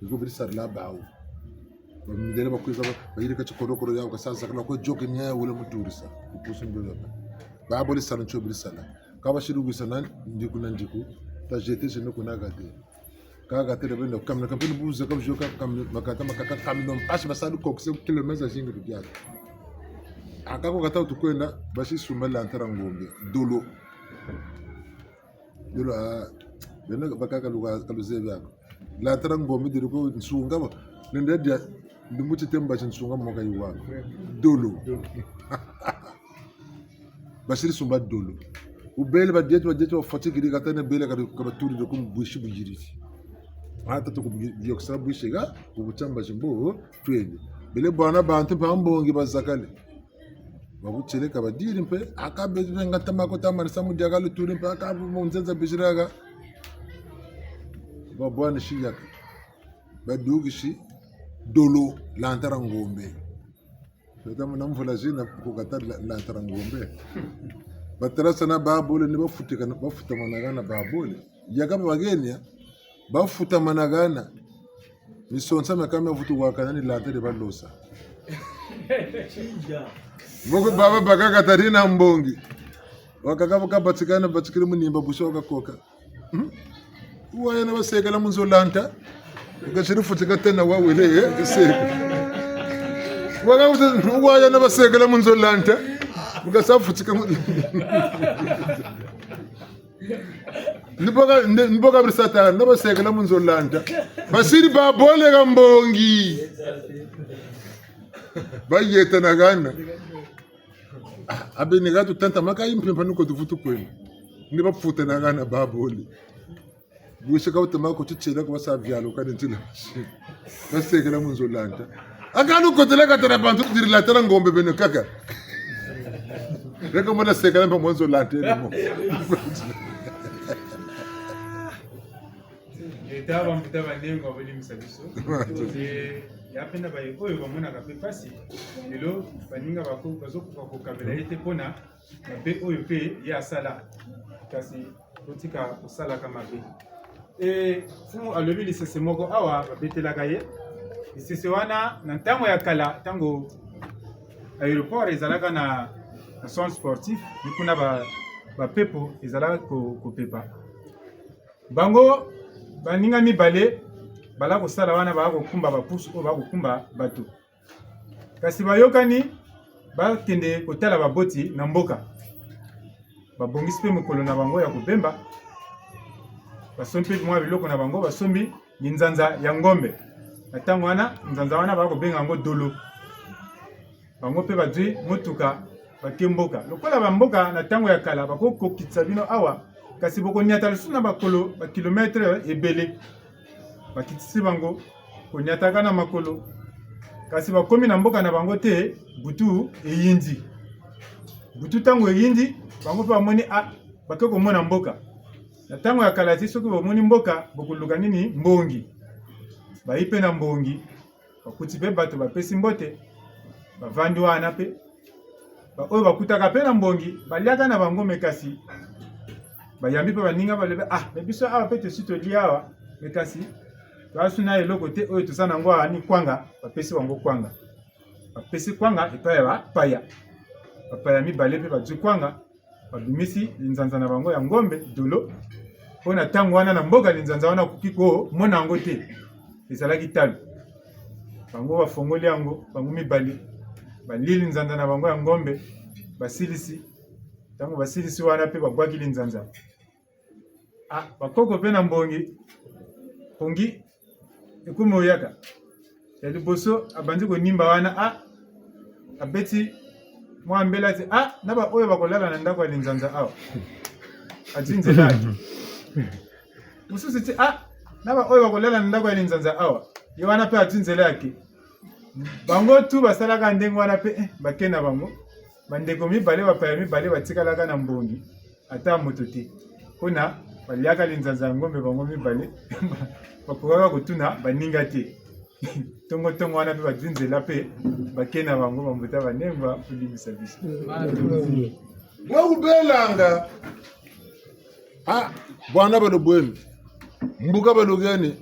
Biko biri sarila bawu. Bamindele bakwiza ba, bayirika tikorokoro yawu, kasala sakala kwe joke nia wele muturisa. Bipusu mbele ba. Babole sala ntio biri sala. Ka basiri wisa na ndiku na ndiku. Ta jeter chez nous kuna gade. Kaka tele benda kamina, kampini buza, kabuzo ka kamina, makata, makata, kamina, mpasi basali kokise kilomètre zingi tukiaka. Aka ko kata tukwenda, basi sumba lantara ngombe, dolo. Dolo, ah, bena bakaka luka, kaluzebi ako. Lantara ngombe, diri ko nsunga, bo. Nende dia, ndumbu ti temba ti nsunga moka yiwaka. Dolo. Basiri sumba dolo. Ubele badieti, badieti, bafatigiri, katane bele, kadi, kabaturi, doku mbwisi buyiriri. Hata tukubiokisa bwisika, ku butsamba zimbo, twende. Bele bwana bantu mpe mbongi bazakale. Babutieleka badiri mpe, aka bezi nga ntama ko tamanisa mu diaka luturi mpe, aka mu nzenza biziraka. Babwana siyaka. Badukisi dolo lanta dia ngombe. Tata muna mvula zina kukata la-, lanta dia ngombe. Batarasa na babole ni bafutika na, bafutamanaka na babole. Yaka babagenia, bafutamanaka na. Misonsa miakaka miavutu wakana ni lanta dia balosa. Mboko baba bakaka tari na mbongi. Wakaka baka batikana, batikiri mu nimba busi wakakoka. Hmm? Waya na basekela mu nzo lanta. Kasiri futika tena wawele, eh, seka. Waka futi-, waya na basekela mu nzo lanta. Mukasa futika mu-, ni bo ka, ni, ni bo ka biri satana, na basekela mu nzo lanta. Basiri babole ka mbongi. Bayeta na gana. Ah, abe ni gatu tanta maka yi mpimpa nuko tuvutu kwenu. Ni bafuta na gana babole. Bwisika utama ko titiela ko basa bialo kani ntila. Basekela mu nzo lanta. Aka nukotela katala bantu diri lanta dia ngombe beno kaka. Reka mwana sekela mpe mu nzo lanta, ene mo. Leta bambuta banengo bolimbisa biso. Te, ya mpe na baye oyo bamonaka mpe mpasi. Lelo, baninga bako-, bazokoka kokabela ye te mpo na mabe oyo mpe ye asala. Kasi, botika kosalaka mabe. E, mfumu alobi lisese moko awa, babetelaka ye. Lisese wana, na ntango ya kala, ntango aéroport ezalaka na, na centre sportif, ni kuna ba, bapepo ezalaka ko-, kopepa. Bango, baninga mibale, bala kosala wana, bala kokumba bapusu oyo bala kokumba bato. Kasi bayokani, bakende kotala baboti na mboka. Babongisi mpe mokolo na bango ya kobemba. Basombi mpe mwa biloko na bango, basombi linzanza ya ngombe. Na ntango wana, nzanza wana bala kobenga yango dolo. Bango mpe bazwi motuka, bake mboka. Lokola bamboka na ntango ya kala, bakokokitisa bino awa, kasi bokoniata lisusu na makolo, ba kilomètre ebele. Bakitisi bango, koniataka na makolo. Kasi bakomi na mboka na bango te, butu eyindi. Butu ntango eyindi, bango mpe bamoni, ah, bake komona mboka. Na ntango ya kala ti, soki bomoni mboka, bokoluka nini? Mbongi. Bayi mpe na mbongi. Bakuti mpe bato bapesi mbote, bavandi wana mpe. Ba-, oyo bakutaka mpe na mbongi, baliaka na bango, mais kasi bayambi mpe baninga, balobi: "Ah, mais biso awa mpe tosi tolia awa, mais kasi toasu na eloko te, oyo toza na yango awa ni kwanga." Bapesi bango kwanga. Bapesi kwanga epai ya bapaya. Bapaya mibale mpe bazwi kwanga. Babimisi linzanza na bango ya ngombe, dolo. Mpo na ntango wana na mboka, linzanza wana okoki komona yango te. Ezalaki talo. Bango bafongoli yango, bango mibale. Balie linzanza na bango ya ngombe, basilisi. Ntango basilisi wana mpe babwaki linzanza. Ah, bakoko mpe na mbongi. Pongi, ekomi oyaka. Ya liboso, abandi konimba wana, ah, abeti mwa mbela ti, ah, na baoyo bakolala na ndako ya linzanza awa. Azwi nzela ake. Mosusu ti, ah, na baoyo bakolala na ndako ya linzanza awa. Ye wana mpe azwi nzela ake. Bango tu basalaka ndenge wana mpe, eh, bake na bango. Bandeko mibale, bapaya mibale batikalaka na mbongi. Ata moto te. Mpo na baliaka linzanza ya ngombe bango mibale, bakokaka kotuna baninga te. Tongo tongo wana mpe bazwi nzela mpe bake na bango, bambuta banengwa, kolimbisa biso. Bwa kubelanga. Ah, bwana balubwemi. Mbuka balugeni.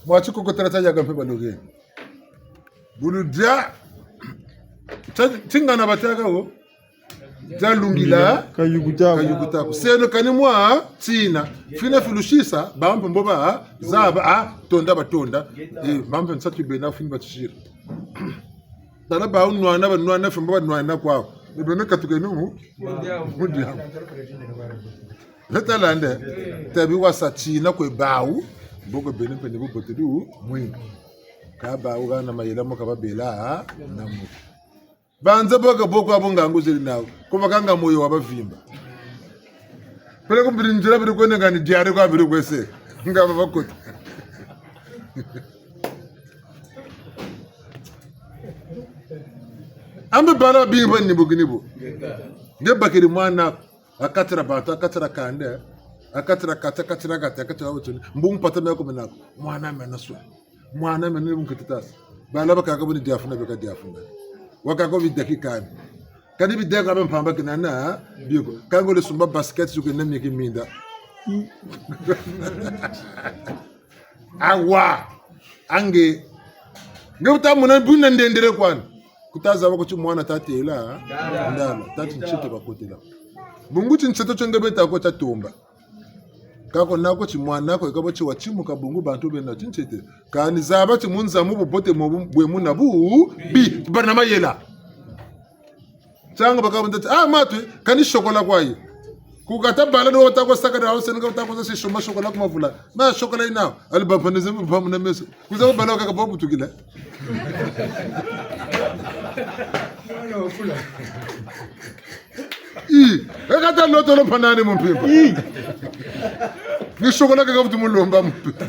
Mwa tikokotela tia yaka mpe balugeni. Buludia. Tia-, tingana bataka wo. Dia lungila. Kayukuta. Kayukuta. Seno kani mwa tina. Fina filusisa, bampe mbo ba, zaba, ah, tonda batonda. Eh, bampe nsatu bena fini batisira. Tala ba nwana, ba nwana, fimba ba nwana kwao. Ni beno katukeno mu? Mu diambu. Nze tala nde. Tabi wasa tina kwe bawu. Mboko beno mpe ni bubote du mwini. Ka bawu hana mayela mo ka babela, ah, na mo. Banza boka boko abo ngangu zeri nawu. Ko bakanga moyo wa bavimba. Peleko mbiri nzila biri kwenda ngani diare kwa biri kwese. Nga babakota. Ambe bala bimba ni bukini bo. Nge bakiri mwana, a kati dia bantu, a kati dia kanda, a kati dia kati, a kati dia kati, a kati dia wutuni. Mbu mpata me ko mena ko. Mwana mena swa. Mwana mena ni bu nketi tasi. Bala bakaka bu ni diafuna, beka diafuna. Wakaka bu bidaki kani. Kani bidaka be mpamba kina na, bio ko. Kâ ngo le sumba basket suke na miki minda. Awa. Ange. Nge wuta mona buna ndendele kwani. Kuta zaba ko ti mwana ta têla. Ndala. Ta ti ntete bakotela. Bungu ti ntete tio nge beta ko tia tomba. Kâ ko nako ti mwana ko, eka bo ti watimuka bungu bantu bena ti ntete. Kani zaba ti mu nza mu bubote mo bu-, bwe muna bu, bi, bana mayela. Ntiangu baka bunda ti, ah, matu, kani chocolat kwa ye. Ku kata bala no ta ko saka na, seni ka ta ko sa si soma chocolat ku mavula. Ma chocolat yina, ali bampaneze bamuna meso. Kuza bala kaka bo butukila. Ih, e kata lotolo mpanani mu mpimpa. Ih. Ni chocolat kaka vutu mu lomba mu mpimpa.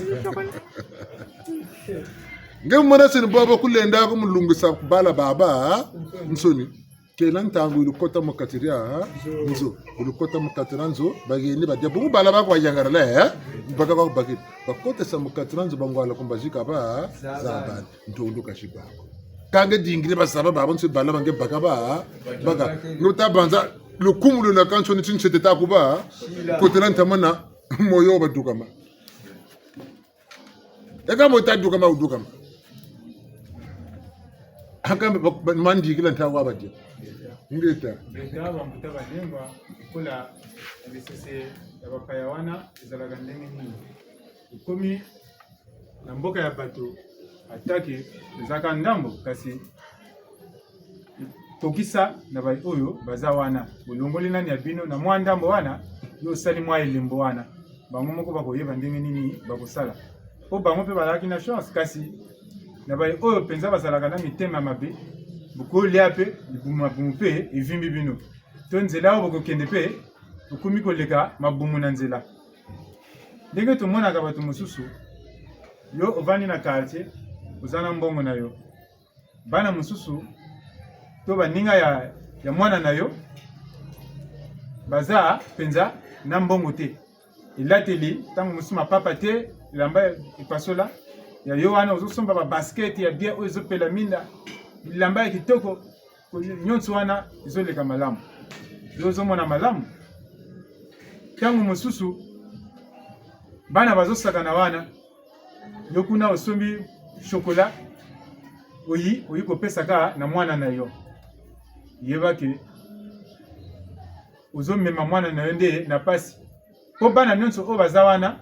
Nge mwana seni baba kulenda ko mu lungisa bala babansoni. Kena ntangu yi lukota mu kati dia nzo. Yi lukota mu kati dia nzo, bageni badia. Bungu bala ba kwa yangalala, eh? Baka kwa bakiri. Bakotesa mu kati dia nzo, bangwala ku mbazi ka ba, zabani. Ntondo ka si bako. Kâ nge dingiri bazaba babansoni bala ba nge baka ba, baka. Nge wuta banza, lukumu luna kanso ni ti ntete ta kuba. Kotela ntama na, moyo badukama. Eka mo ta dukama, wudukama. Aka ba, ba, mandikila nta wa badia. Ngeta. Ngeta, bambuta banengwa, kola bisese ya bapaya wana, ezalaka ndenge nini? Ekomi na mboka ya bato, attaque ezalaka ndambo, kasi kokisa na baoyo baza wana. Bolongoli nani ya bino na mwa ndambo wana, yo osali mwa elembo wana. Bango moko bakoyeba ndenge nini bakosala. Po bango pe bazalaki na chance, kasi na baoyo penza bazalaka na mitema mabe, bokolia pe, mabumu pe evimbi bino. To nzela oyo bokokende pe, okomi koleka mabumu na nzela. Ndenge tomonaka bato mosusu, yo ovandi na quartier, oza na mbongo na yo. Bana mosusu, to baninga ya, ya mwana na yo, baza penza na mbongo te. Elateli, ntango mosusu mapapa te, elamba epasola, ya yo wana ozosomba ba basket ya bien oyo ezopela minda, bilamba ya kitoko, ko-, nyonso wana ezoleka malamu. Yo ozomona malamu. Ntango mosusu, bana bazosakana wana, yo kuna osombi chocolat, oyi, oyi kopesa kaka na mwana na yo. Yeba ke ozomema mwana na yo nde na mpasi. Po bana nyonso oyo baza wana,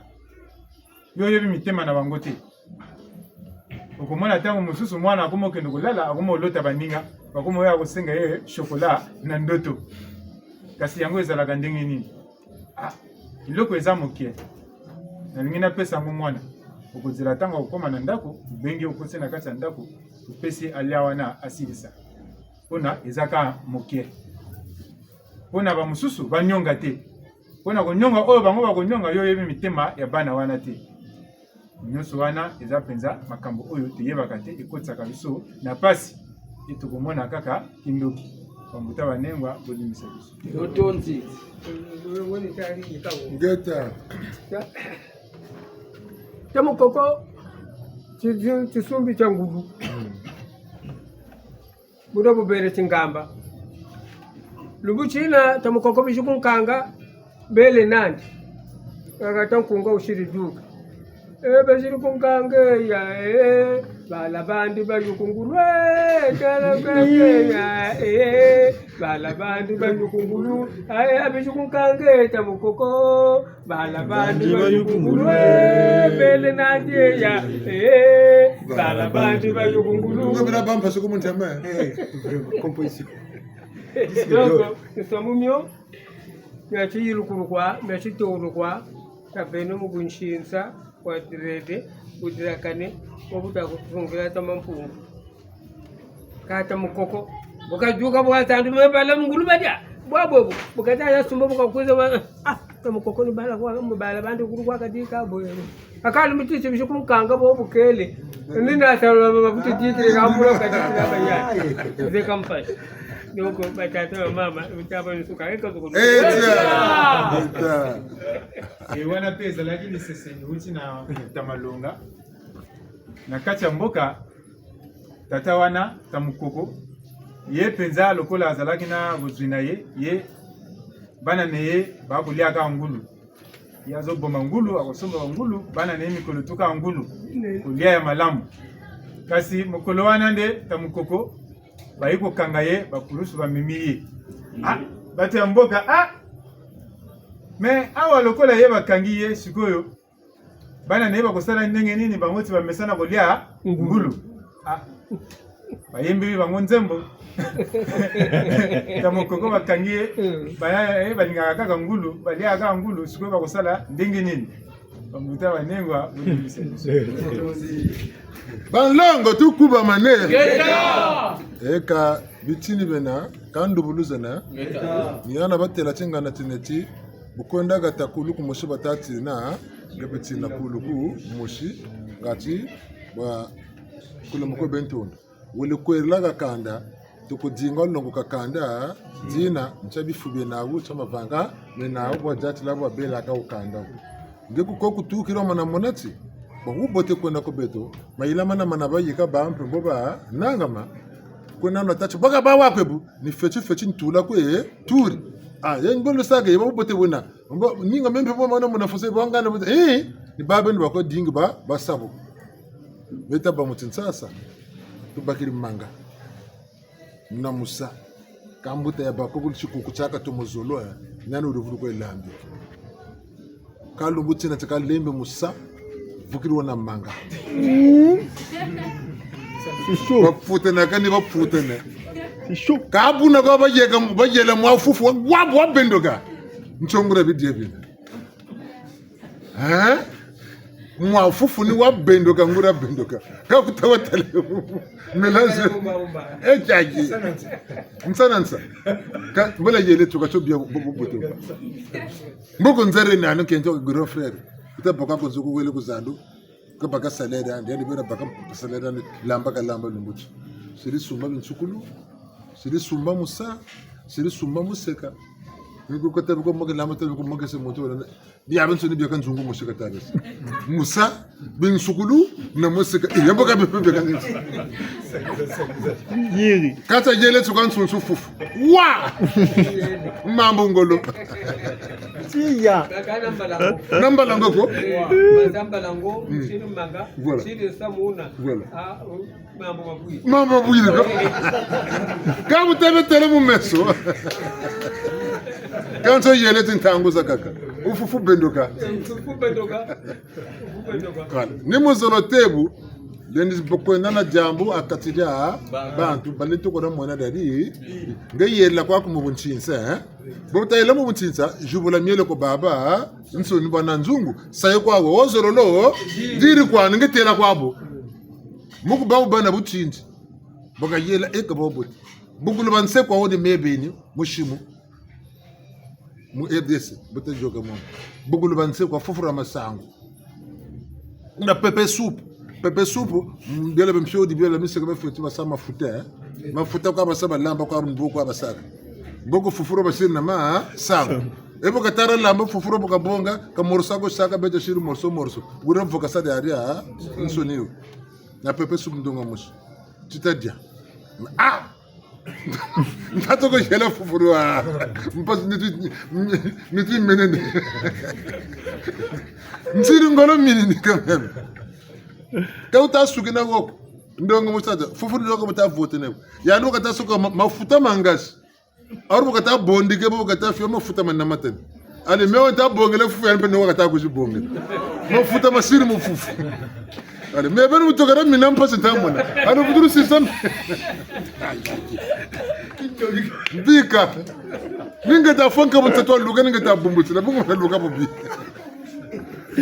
yo oyebi mitema na bango te. Okomona ntango mosusu mwana akomi okende kolala, akomi olota baninga, bakomi oya kosenga ye chocolat na ndoto. Kasi yango ezalaka ndenge nini? Ah, eloko eza moke. Nalingi napesa yango mwana. Okozela ntango akokoma na ndako, obengi, okoti na kati ya ndako, opesi ye alia wana asilisa. Pona eza kaka moke. Pona bamosusu, banyonga te. Pona konyonga oyo bango bakonyonga, yo oyebi mitema ya bana wana te. Nyonso wana eza penza makambo oyo toyebaka te, ekotisaka biso na mpasi. E tokomona kaka kindoki. Bambuta banengwa, bolimbisa biso. Totondi. Ngeta. Ta mukoko, ti-, ti-, tisumbi tia ngulu. Buna bubele tingamba. Lubu tina, ta mukoko bizi kunkanga, bele nandi. Kaka ta nkunga usiri duka. E, baziri kunkanga, ya, e, bala bandi bayukungulwe, tala kwe, ya, e, bala bandi bayukungulu, aye, abizi kunkanga, ta mukoko. Bala bandi bayukungulu, eh, bele nandi ya, eh, bala bandi bayukungulu. Ngo bila bamba soko mu ntama. Eh, vraiment, composition. Donc, nous sommes mieux. Merci, yilukulu kwa, merci, tolo kwa. Tabeno mu kunshinsa, kwa direde, kudirakane, obuta kutungila ta mampungu. Kâ ta mukoko. Bu kaduka, bu katandu, me bala mu ngulu badia. Bwa bobo. Bu kata ya sumba, bu kakwiza, ah, Mukoko ni bala kwa, mu bala bantu kulu kwa kadika bo. Akali mutiti bisi kunkanga bo bukele. Ni na sala mafuti titi ka mbulo kadika ba ya. Ze kampai. Donc, batata na mama, mutaba nsuka, eka zuko. Eh, tiens. Putain. E wana mpe ezalaki lisese liuti na Tamalonga. Na kati ya mboka, tata wana, Tamukoko, ye mpenza lokola azalaki na bozwi na ye, ye bana na ye bakolia kaka ngulu. Ye azoboma ngulu, akosomba ngulu, bana na ye mikolo tuka ngulu, kolia ya malamu. Kasi mokolo wana nde Tamukoko, bayi kokanga ye, bakulusu bamemi ye. Ah, bato ya mboka, ah! Mais awa lokola ye bakangi ye, sikoyo, bana na ye bakosala ndenge nini, bango ti bamesana kolia ngulu? Ah. Bayembeli bango nzembo. Tamukoko bakangi ye, mm, baya, eh, balingaka kaka ngulu, baliaka kaka ngulu, sikoyo bakosala ndenge nini? Bambuta banengwa, bolimbisa biso. Banlongo tukubamane. Ngeta! Eka, bitini bena, ka ndubuluzana. Ngeta! Ni hana batêla tingana ti neti, bu kwenda hata kulu kumosi bata tina, nge betina kulu kumosi, ngati, ba, kulu moko bentondo. Wele kwelela ha kanda, tuku dinga longo ha kanda, dina, ntia bifu bie nawu, ntia mavanga, me nawu, bwa diatila, bwa bêlaka wu kanda. Nge ku ko kutukila mana mona ti, bwa bubote kwenda ku beto, mayela mana mana bayika ba mpe mbo banangama, kwenda na tâ ti, bwa ka ba wa kwe bu, ni feti feti ntula kwe, turi. Ah, ye mbo lusaka, ye bwa bubote bwena. Mbo, ninga me mpe bwa mana mona fose, bwa ngana bote, eh, ni ba beno bako dingi ba, ba sabu. Beta ba muti nsasa, tubakiri manga. Na musa. Ka mbuta ya bakoko tikuku tiaka tomo zolo, eh. Nani wuri vulu kwe lambi. Ka lumbu tina tika lembe musa, vukiri wana manga. Mm. C'est chaud. Baputana kani baputana. C'est chaud. Ka buna kwa bayeka, bayela mwa fufu, wa, wa, wa bendoka. Ntsongura bidia bina. Hein? Mwa fufu ni wa bendoka, nguri wa bendoka. Ka kuta wa tala. Mélange. Eh, tiaki. Nsana nsa. Ka, mbo la yele tuka tio bia bu-, bu-, buto. Mboko nzere nani kento grand frère. Kuta baka ko nzo ku wele ku zandu. Ka baka salaire andi, andi bena baka salaire andi, lamba ka lamba lumbu ti. Siri sumba binsukulu. Siri sumba musa. Siri sumba museka. Ni ku kota biko moke lamba to biko moke se moto wala. Biabiansoni biaka nzungu mosi ka tabesa. Musa, binsukulu, na museka. Iya, mbo ka bipe biaka nzungu. Yiri. Kata yele tuka nsunsu fufu. Wa! Mambu ngolo. Tiya. Na mbalango ko. Voilà. Voilà. Mambu mabwiri. Mambu mabwiri ko. Ka bu tebe tele mu meso. Kansi yele ti ntangu zakaka. Ufufu bendoka. Ufufu bendoka. Ufufu bendoka. Kala. Ni mu zolo tebu. Lendi bokwenda na diambu ha kati dia bantu. Balendi toko na mona dadi. Nge yela kwaku mu buntinsa, eh? Bo tayela mu buntinsa, zibula mielo ko baba. Nsoni bwa na nzungu. Sayo kwawo, wo zololo. Diri kwani, nge tela kwabo. Mu ku bawu bana butindi. Baka yela eka bawu bote. Bukulu ba nse kwa wo ni me beni, musimu. Mu R D C, bote yoka mama. Bukulu ba nse kwa fufura masangu. Na pépé soupe. Pépé soupe, mm, biela bia mpiodi, biela bia miseka bia fioti basa mafuta, eh. Mafuta kwa basa balamba kwa mbo kwa basaka. Mboko fufura basiri na masangu. E bo katara lamba fufura bo kabonga, ka morceau ko saka beto siri morceau, morceau. Wura mvo kasa diaria, eh. Nsoni yo. Na pépé soupe ndonga mosi. Tita dia. Ah! Ntatoko yela fufuru wa. Mpasi nitu, nitu menene. Nsiri ngolo minini quand même. Ka wuta suki na woko. Ndongo mosi tata. Fufuru yoko buta vote ne. Yandi bu kata suka ma-, mafuta mangasi. Alors bu kata bondike, bu kata fio mafuta ma namatani. Allez, me wanta bongela fufu, yandi mpe ni wo kata kwizi bongela. Mafuta masiri mu fufu. Allez, me beno mutoka na mina mpasi nta mona. Allez, vutulu sisa. Bika. Ni nge ta fwa nkabu ntatu wa luka, ni nge ta bumbutila, bungu na luka bubi.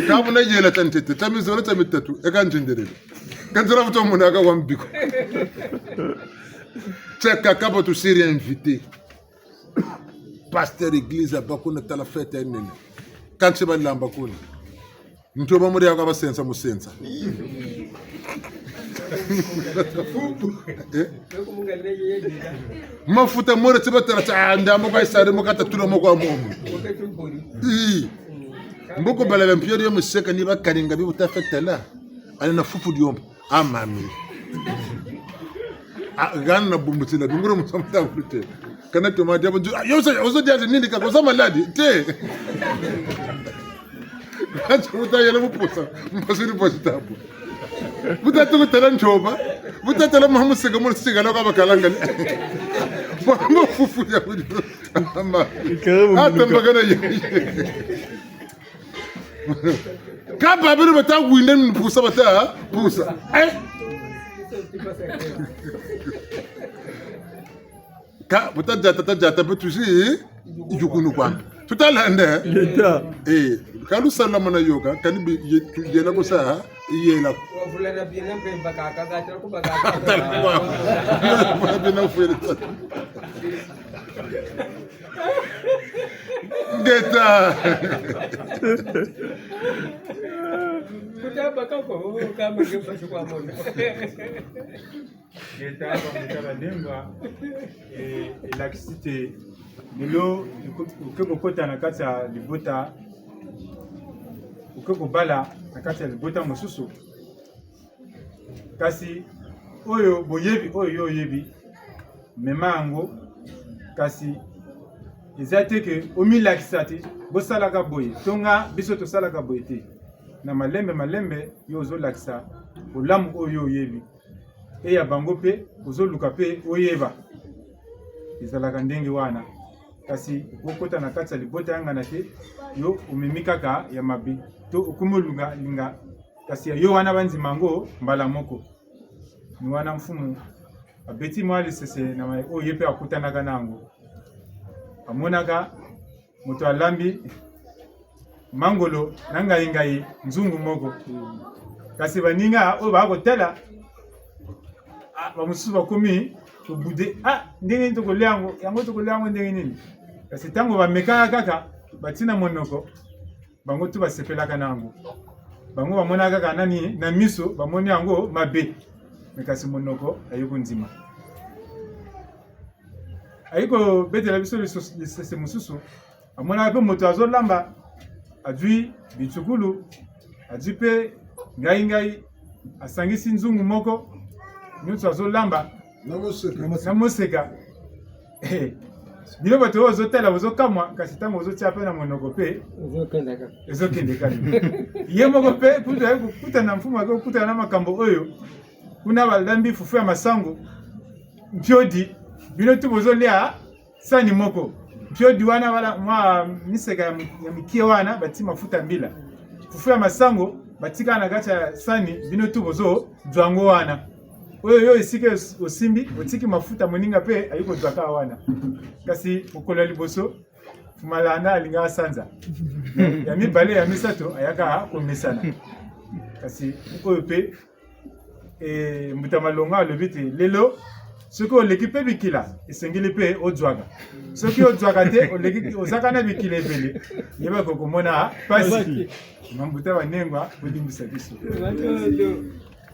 Ka buna yela tia ntete, tia mizole, tia mitatu, e ka nzendelele. Ka nzela vutu mona ka wa mbi ko. Tiakaka bo tusiri invité. Pasteur église ya bako na tala fête ya nene. Kansi balamba kuna. Ntoba muri yaka basensa musensa. Eh? Mafuta more ti batala ti, ah, ndambu kwa isari mo kata tula mo kwa momo. Ii. Mbuku bala bia mpio dio museka ni bakalinga bi buta fetela. Ani na fufu diombo. Ah, mami. Ah, gana na bumbutila, bingura musamu ta kulute. Kana tomate, ah, yo sa, ozo dia nini ka, kosa maladi, te. Kansi buta yela mupusa, mpasi ni posi tabu. Buta tuku tala ntoba, buta tala mamuseka, mo sigala kwa bakalanga ni. Mwa fufu ya kudi. Ama. Ata mbakana ye. Ka babiri bata winde ni pusa bata pusa. Eh? Ka, buta diata, ta diata, mpe tuzi, yukunu kwa. Tuta landa. Leta. Eh, ka lusala mana yoka, kani bi, ye, tu, yela kosa, yela. Wavula na bina mpe bakaka, gatela ku bakaka. Wavula bina mpe. Ngeta. Kuta bakaka, oh, kama ngepa kwa mona. Ngeta, bambuta banengwa, eh, elakisi te, lelo, oke kokota na kati ya libota, oke kobala na kati ya libota mosusu. Kasi oyo boyebi, oyo yo oyebi, mema yango, kasi eza te ke omilakisa te, bosalaka boye, to nga biso tosalaka boye te. Na malembe malembe, yo ozolakisa bolamu oyo yo oyebi. E ya bango mpe, ozoluka mpe oyeba. Ezalaka ndenge wana. Kasi okokota na kati ya libota ya ngana te, yo omemi kaka ya mabe. To okomi olinga linga, kasi ya yo wana bandima yango mbala moko. Ni wana mfumu abeti mwa lisese na mai oyo ye mpe akutanaka na yango. Amonaka moto alambi mangolo na ngai-ngai nzungu moko. Kasi baninga oyo bakotala, ah, bamosusu bakomi kobude, ah, ndenge nini tokolia yango, yango tokolia yango ndenge nini? Kasi ntango bamekaka kaka, batina monoko, bango tu basepelaka na yango. Bango bamonaka kaka nani na miso, bamoni yango mabe. Mais kasi monoko aye kondima. Aye kobetela biso lisos-, lisese mosusu. Amonaka mpe moto azolamba, azwi bitukulu, azwi mpe ngai-ngai, asangisi nzungu moko, nyonso azolamba. Na moseka. Na moseka. Eh, bino bato oyo ozotala, ozokamwa, kasi ntango ozotia mpe na monoko mpe, ezokende kaka. Ezokende kaka. Ye moko mpe, kutu aye kokutana na mfumu, aye kokutana na makambo oyo, kuna balambi fufu ya masango, mpiodi, bino tu bozolia sani moko. Mpiodi wana, wala mwa miseka ya mi-, ya mikie wana, batie mafuta mbila. Fufu ya masango, batika na kati ya sani, bino tu bozozwa yango wana. Oyo yo esika os-, osimbi, otiki mafuta, moninga mpe aye kozwa kaka wana. Kasi mokolo ya liboso, Mfumu alanda, alingaka sanza. Ya mibale, ya misato, ayaka komesana. Kasi oyo mpe, eh, Mbuta Malonga alobi te, lelo, soki oleki mpe bikila, esengeli mpe ozwaka. Soki ozwaka te, oleki, ozalaka na bikila ebele, yeba kokomona mpasi. Bambuta banengwa, bolimbisa biso.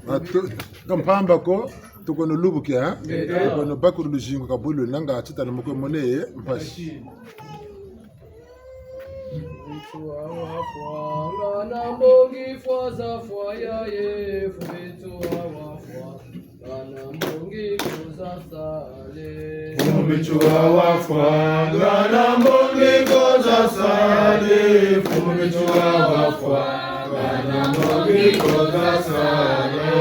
Bato, ka mpamba ko, tokono lubukia, eh? Tokono bakulu luzingu ka bulu nanga tita na moko mone, eh, mpasi. Mfumu Matsoua wa fwa, ngana mbongi fwa za fwa ya ye, Mfumu Matsoua wa fwa, ngana mbongi ko za sale. Mfumu Matsoua wa fwa, ngana mbongi ko za sale, Mfumu Matsoua wa fwa, ngana mbongi ko za sale.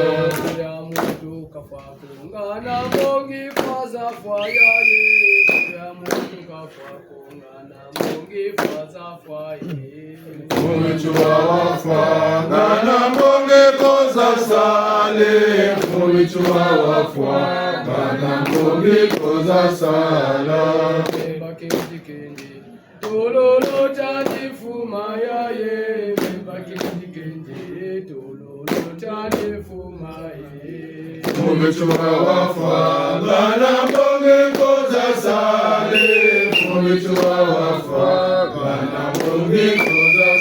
Ya muntu ka fwa ko, ngana mbongi fwa za fwa ya ye, ya muntu ka fwa ko, ngana mbongi fwa za fwa ye. Mfumu Matsoua wa fwa, ngana mbongi ko za sale, Mfumu Matsoua wa fwa, ngana mbongi ko za sala. Mbemba kendi kendi, tololo tandi fuma ya ye, mbemba kendi kendi, tololo tandi fuma ye. Mfumu Matsoua wa fwa, ngana mbongi ko za sale, Mfumu Matsoua wa fwa, ngana mbongi ko za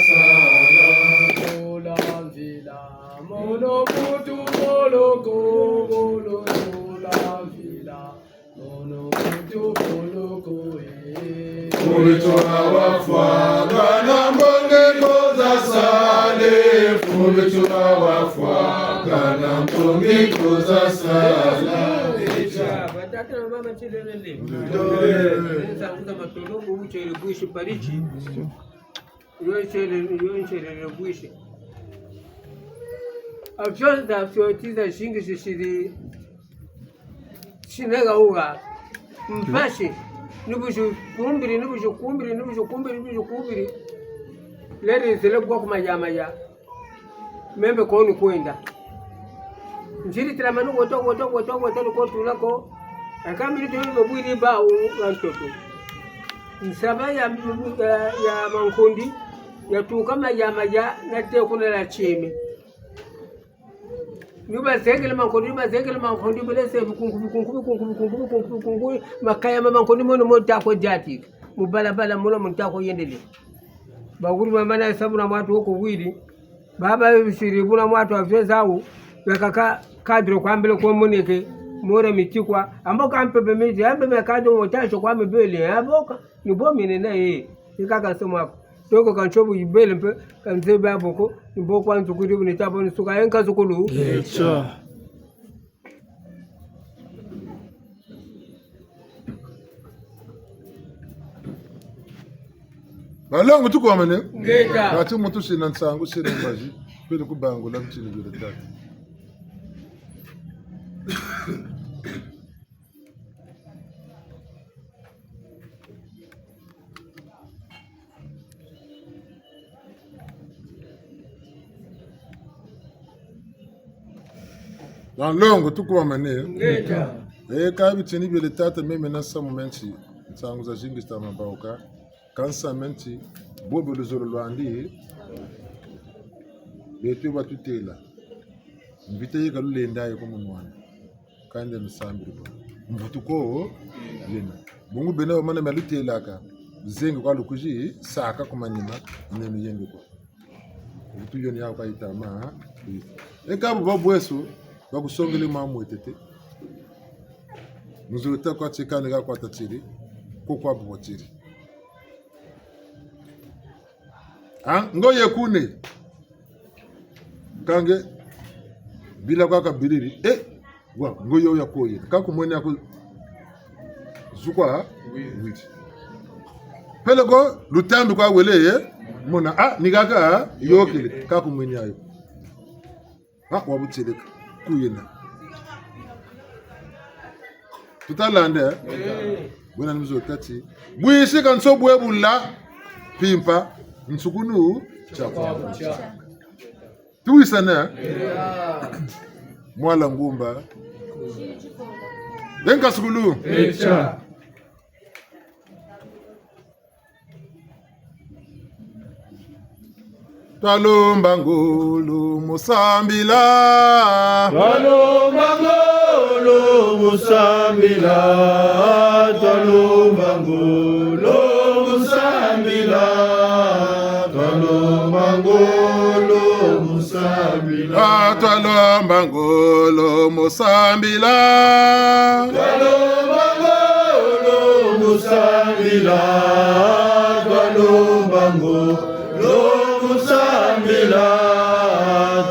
Ngiko za sala. Batata na mama, tsilele. Nsangu za matondo, bubu tiele bwisi pariki. Yo ntiele, yo ntiele bwisi. Afio za, afio ti zazingi zisiri. Sinega uga. Mpasi. Ni bu zikumbiri, ni bu zikumbiri, ni bu zikumbiri, ni bu zikumbiri. Lere nzele bwa ku maya maya. Meno ko ni kwenda. Nziri tila manu woto, woto, woto, woto, ni ko tula ko. Eka miniti meno bwiri bawu wa ntoto. Nsaba ya, ya, ya Mankondi, yatuka maya maya, nate kuna la tieme. Ni bazengele Mankondi, ni bazengele Mankondi, belese bikungu, bikungu, bikungu, makaya ma Mankondi mono mo ta ko diatika. Mu balabala mono mo ta ko yendele. Bakulu bamana sabu na mwatu wo ko wiri. Baba bisiri buna mwatu afio zawu. Bakaka kadro kwa mbele kwa moneke. Mora mitikwa. Ambo ka mpepe miti. Ambe me kadro mo ta so kwa mbele. Ambo ka. Ni bo mine na ye. Ni kaka nsomo ako. Toko ka nsobu yibele mpe, ka nzebe aboko, ni bo kwa nzukuri bu ni tabo ni suka ye nkazukulu. Ngeta. Balongo tukwamane? Ngeta. Kati muntu sina nsangu, sina mbazi, pele kubangula bitini bile tatu. Balongo tukwamane? Ngeta. E, ka bitini biele tata meme na samu menti, nsangu zazingi zita mabauka, ka nsamu menti, bobe luzolo lwandi, beto batutela. Mvita ye ka lulenda ye ko mu nwana. Kande lusambiri bo. Mvutu ko yena. Bungu bena bamana mia lutelaka. Luzengi kwa lukuzi, saka ku manima, nenu yengi kwa. Mvutu yo ni ya kwa yitama. E ka bu babweso, bakusongele ma mwetete. Muzo ta kwa tsikani ka kwa tatiri, ko kwa bu watiri. Ha? Ngo ye kune. Kange, bila kwa kabiriri. Eh, wa, ngo yo ya koye. Ka kumweni ako zukwa, wiri. Peleko, lutambi kwa wele, eh? Mona, ah, ni kaka, yokele. Ka kumweni ayo. Ah, wabutieleka. Kuyena. Tutalande, eh? Bwena ni muzo tati. Bwisi ka nso bwe bula. Pimpa. Nsukunu. Tia kwa. Tuwisane. Mwala ngumba. Denka sukulu. Echa. Twalomba ngolo mu sambila. Twalomba ngolo mu sambila. Twalomba ngolo mu sambila. Twalomba ngolo mu sambila. Ah, twalomba ngolo mu sambila. Twalomba ngolo mu sambila. Twalomba ngolo mu sambila.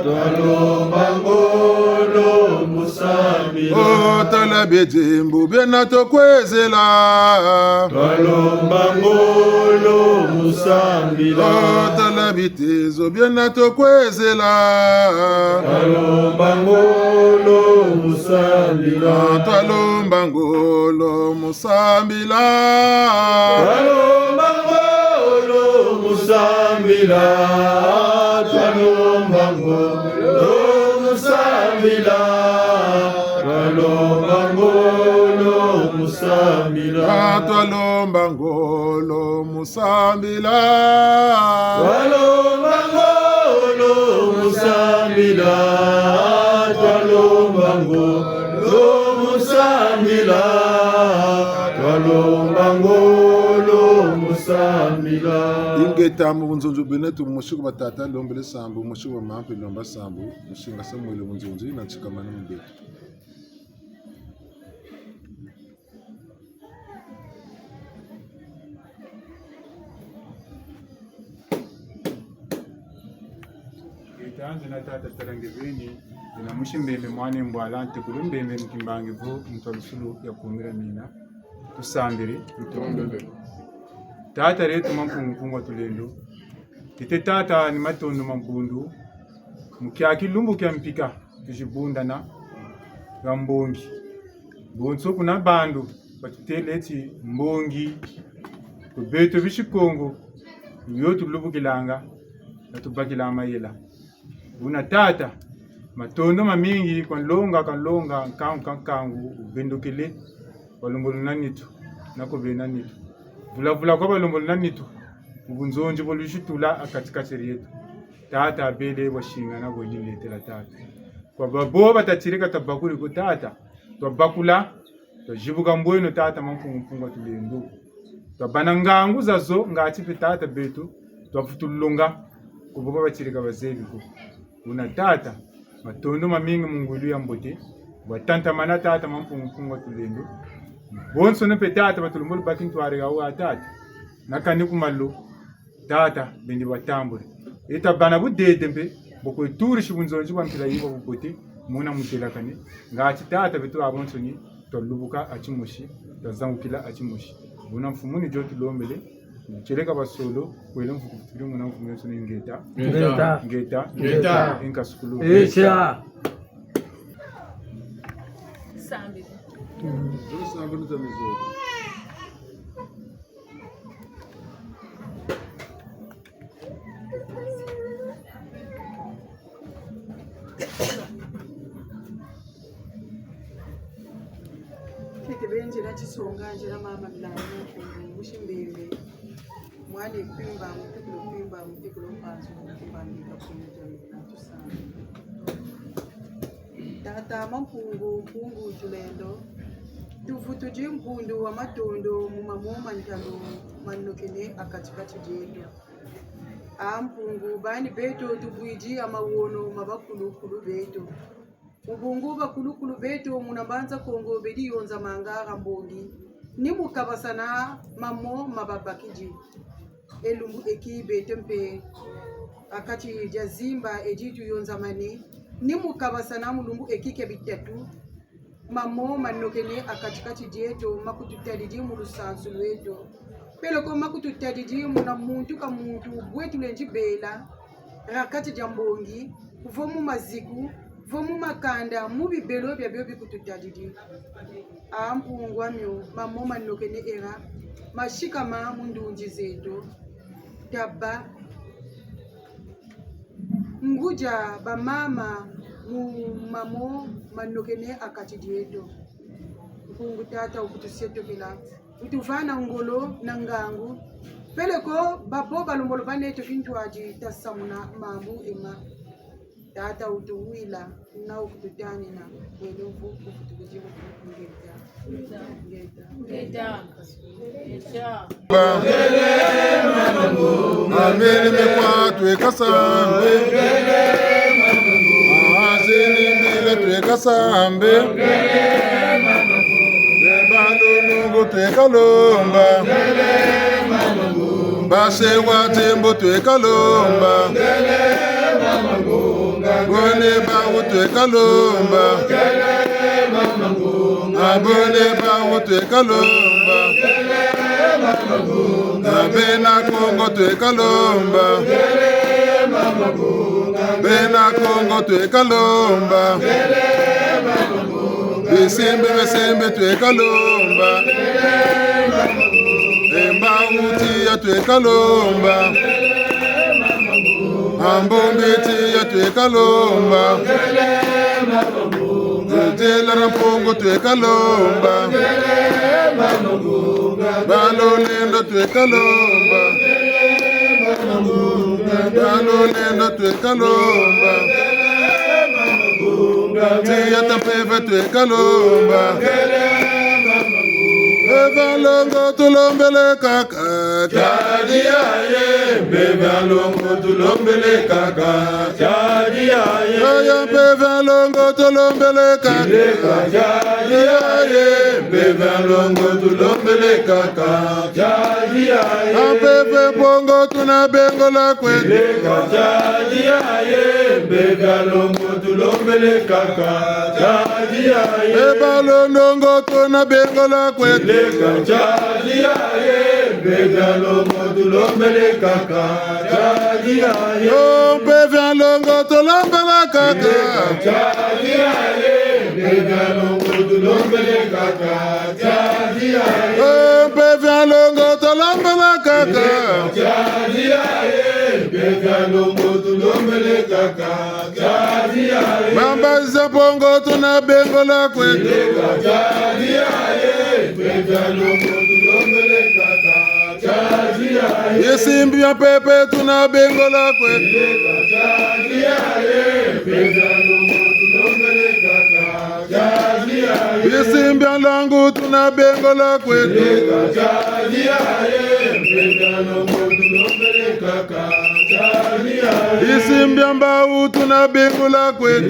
Twalomba ngolo mu sambila. Oh, tala bidimbu biena tukwezela. Twalomba ngolo mu sambila. Oh, tala bitezo biena tukwezela. Twalomba ngolo mu sambila. Twalomba ngolo mu sambila. Twalomba ngolo mu sambila. Twalomba ngolo mu sambila. Twalomba ngolo mu sambila. Ah, twalomba ngolo mu sambila. Twalomba ngolo mu sambila. Twalomba ngolo mu sambila. Twalomba ngolo mu sambila. Ingeta mu bunzonzi bwenetu, mosi ku batata, lombele sambu, mosi ku bamama mpe lomba sambu, musinga Samuel mu nzonzi, na nsikamani mu beto. Tanzi na tata Talange beni, ina musi Mbembe mwana Mbwala, ntekolo Mbembe mu Kimbangi vo, muntu wa lusulu ya kumira mina. Tusambiri. Tata dieto Mampungu Mpungu wa Tulendo. Tete tata ni matondo ma mbundu. Mu kiaki lumbu kia mpika, tuzi bundana ha mbongi. Bonso kuna bandu batutêle ti mbongi, ku beto bisi Kongo, yo tulubukilanga, na tubakila mayela. Buna tata, matondo mamingi kwa nlonga, kwa nlonga, nkangu, kwa nkangu, ubendokele, balembolo na nitu, na ko bena nitu. Vulavula kwa balembolo na nitu, mu bunzonzi bo luzi tula ha kati-kati dieto. Tata abele bwa singana bwe ni letela tata. Kwa babo batatirika tabakuri ko tata, twabakula, twazibuka mbweno tata Mampungu Mpungu wa Tulendo. Twabâ na ngangu zazo, ngatu mpe tata beto, twavutu longa, ku bo babatirika bazebi ko. Buna tata, matondo mamingi mu ngwilu ya mbote, bwa tatamana tata Mampungu Mpungu wa Tulendo. Bonso no mpe tata, batulembolo baki ntwari ha wa tata. Na kani ku malo, tata, bendi batambule. E tabâ na budede mpe, bwa kwe turisi bunzonzi bwa mpila yi bwa bubote, muna mudelakane. Ngatu tata beto babonsoni, twalubuka ha timosi, twazangukila ha timosi. Buna mfumu ni dio tulombele, tieleka basolo, kwele mvuku kutuli muna mfumu yonsoni ngeta. Ngeta. Ngeta. Ngeta. Inka sukulu. Echa. Sambi. Sambi ni tamizo. Kete benzela tisonga, nzela mama Milandu, musi Mbembe. Mwana Kwimba, mutekolo Kwimba, mutekolo Mpanzu, Kwimba Mbika, Kwimba Jamila, tusana. Tata Mampungu, Mpungu Tulendo, tuvutudi mbundu wa matondo mu mamo ma ntalu manokene ha kati-kati dieto. A Mpungu, bani beto tubwidi ha mawono ma bakulukulu beto. Mu bungu bakulukulu beto muna Mbanza Kongo bedi yonzamanga ha mbongi, ni mu kabasana mamo ma babakidi. E lumbu eki beto mpe, ha kati dia zimba edi tuyonzamane, ni mu kabasana mu lumbu eki kia bitatu, mamo manokene ha kati-kati dieto, makututadidi mu lusansu lweto. Peleko makututadidi muna muntu ka muntu, bwe tulendi bela, ha kati dia mbongi, vo mu maziku, vo mu makanda, mu bibelo biabio bikututadidi. A Mpungu a mio, mamo manokene era, masikama mu ndunzi zeto. Taba. Ngudia bamama mu mamo manokene ha kati dieto. Mpungu tata ukutusietokela, utuvana ngolo na ngangu. Peleko babo balembolo baneto kintwadi tasamuna mambu ema. Tata utuwila, na ukututanina, wele uvu ukutukudi ngeta. Ngeta. Ngeta. Ngeta. Amene mekwa tweka sambe. Azini mbila tweka sambe. Balongo tweka lomba. Base wa tembo tweka lomba. Bone bawu tweka lomba. Abone bawu tweka lomba. Bena Kongo tweka lomba. Bena Kongo tweka lomba. Bisimbi bisimbi tweka lomba. Embawu tiya tweka lomba. Ambombi tiya tweka lomba. Nzela na Mpungu tweka lomba. Balolendo tweka lomba. Balolendo tweka lomba. Tiya ta mpeve tweka lomba. Eva longo tulombele kaka. Tiadi yaye, mpeve a longo tulombele kaka. Tiadi yaye. Aya mpeve a longo tulombele kaka. Tileka tiadi yaye, mpeve a longo tulombele kaka. Tiadi yaye. A mpeve Mpungu tuna bengola kwe. Tileka tiadi yaye, Mpeve ya longo tulombele kaka, tadi ya ye. E balondongo tuna bengola kwe. Leka, tadi ya ye. Mpeve ya longo tulombele kaka, tadi ya ye. Oh, mpeve ya longo tulombele kaka. Leka, tadi ya ye. Mpeve ya longo tulombele kaka, tadi ya ye. Oh, mpeve ya longo tulombele kaka. Leka, tadi ya ye. Mpeve ya longo tulombele kaka. Bambazi za Mpungu tuna bengola kweto. Bisimbi bia mpeve tuna bengola kweto. Bisimbi bia nlangu tuna bengola kweto. Bisimbi bia mbawu tuna bengola kweto.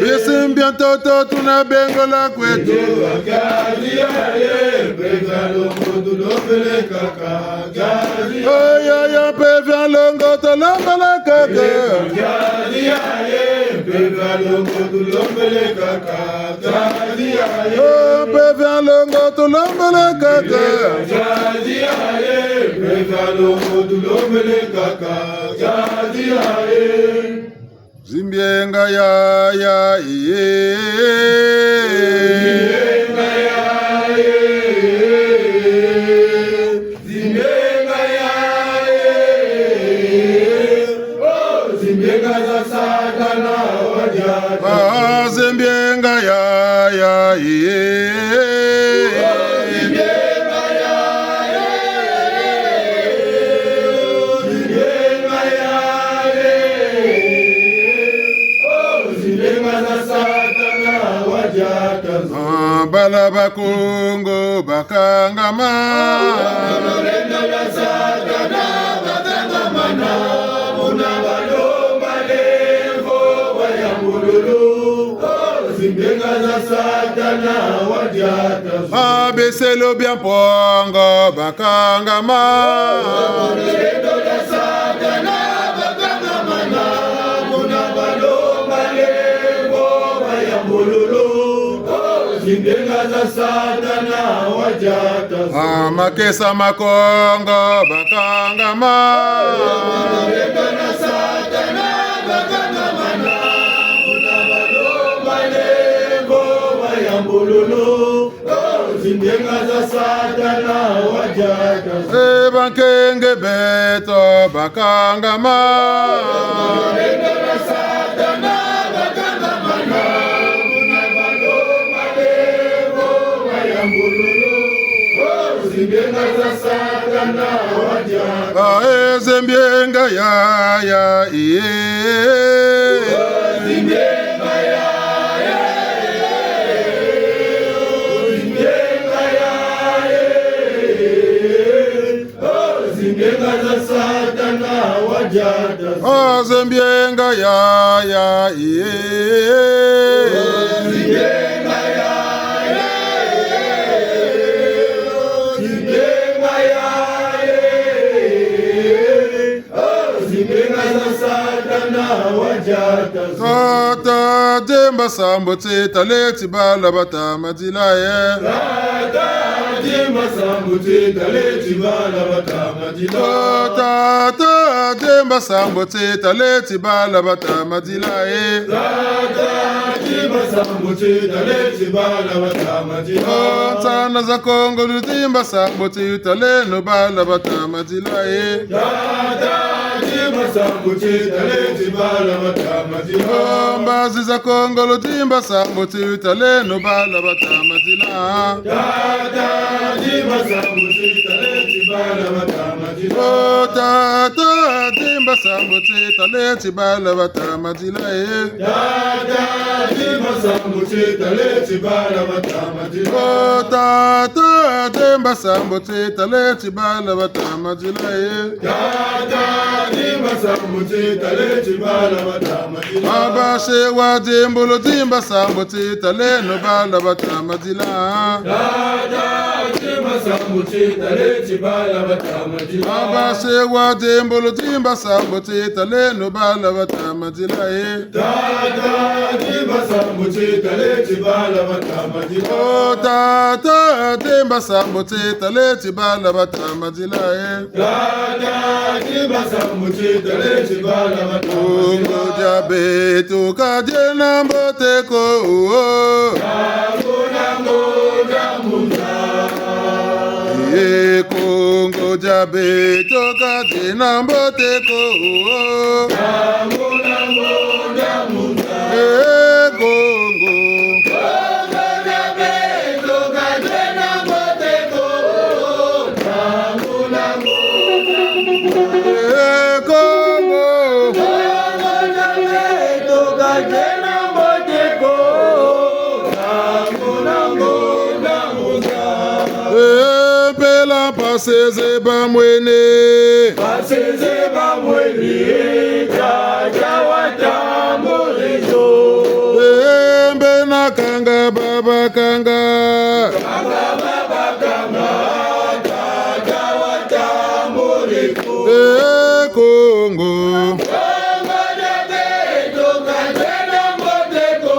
Bisimbi bia ntoto tuna bengola kweto. Oh, ya, ya, mpeve ya longo tulombele kaka. Oh, mpeve ya longo tulombele kaka. Zimbienga ya, ya, iye. Zimbienga ya, ye. Oh, zimbienga za Satana wadiata. Ah, zimbienga ya, ya, ye. Oh, zimbienga ya, ye. Zimbienga ya, ye. Oh, zimbienga za Satana wadiata. Ah, bala ba Kongo bakangama. Lulendo lwa Satana bakangamana, buna balomba lemvo wa yambululu. Oh, zimbienga za Satana wadiata. Ah, beselo bia Mpungu bakangama. Lulendo lwa Satana bakangamana, buna balomba lemvo wa yambululu. Oh, zimbienga za Satana wadiata. Ah, makesa ma Kongo bakangama. Lulendo lwa Satana bakangamana, buna balomba lemvo wa yambululu. Oh, zimbienga za Satana wadiata. Eh, bankenge beto bakangama. Lulendo lwa Satana bakangamana, buna balomba lemvo wa yambululu. Oh, zimbienga za Satana wadiata. Ah, eh, zimbienga ya, ya, iye. Oh, zimbienga ya, ya, iye. Oh, zimbienga ya, ye. Oh, zimbienga za Satana wadiata. Ah, zimbienga ya, ya, iye. Oh, zimbienga ya, ye. Oh, zimbienga ya, ye. Oh, zimbienga za Satana wadiata. Tata, dimba sambu ti taleti bala bata madila ye. Tata, dimba sambu ti taleti bala bata madila. Oh, tata, dimba sambu ti taleti bala bata madila ye. Tata, dimba sambu ti taleti bala bata madila. Oh, nsana za Kongo ludimba sambu ti taleno bala bata madila ye. Tata, dimba sambu ti taleti bala bata madila. Oh, mbazi za Kongo ludimba sambu ti taleno bala bata madila. Tata, dimba sambu ti taleti bala bata madila. Oh, tata, dimba sambu ti taleti bala bata madila ye. Tata, dimba sambu ti taleti bala bata madila. Oh, tata, dimba sambu ti taleti bala bata madila ye. Tata, dimba sambu ti taleti bala bata madila. Mabase wa dimbulu dimba sambu ti taleno bala bata madila. Tata, dimba Sambu titale ti bala batamadila. Baba se wa dembolo dimba sambu titale no bala batamadila e. Tata dimba sambu titale ti bala batamadila. Oh, tata dimba sambu titale ti bala batamadila e. Tata dimba sambu titale ti bala batamadila. Kongo dia beto ka diena mbote ko, oh. E Kongo dia beto ka diena mbote ko. E Kongo. E Kongo. E mpela mpasi eze bamwene. Mpasi eze bamwene, tata watambula zo. E mbe na kanga babakanga. Kanga babakanga, tata watambula zo. E Kongo. Kongo dia beto ka diena mbote ko,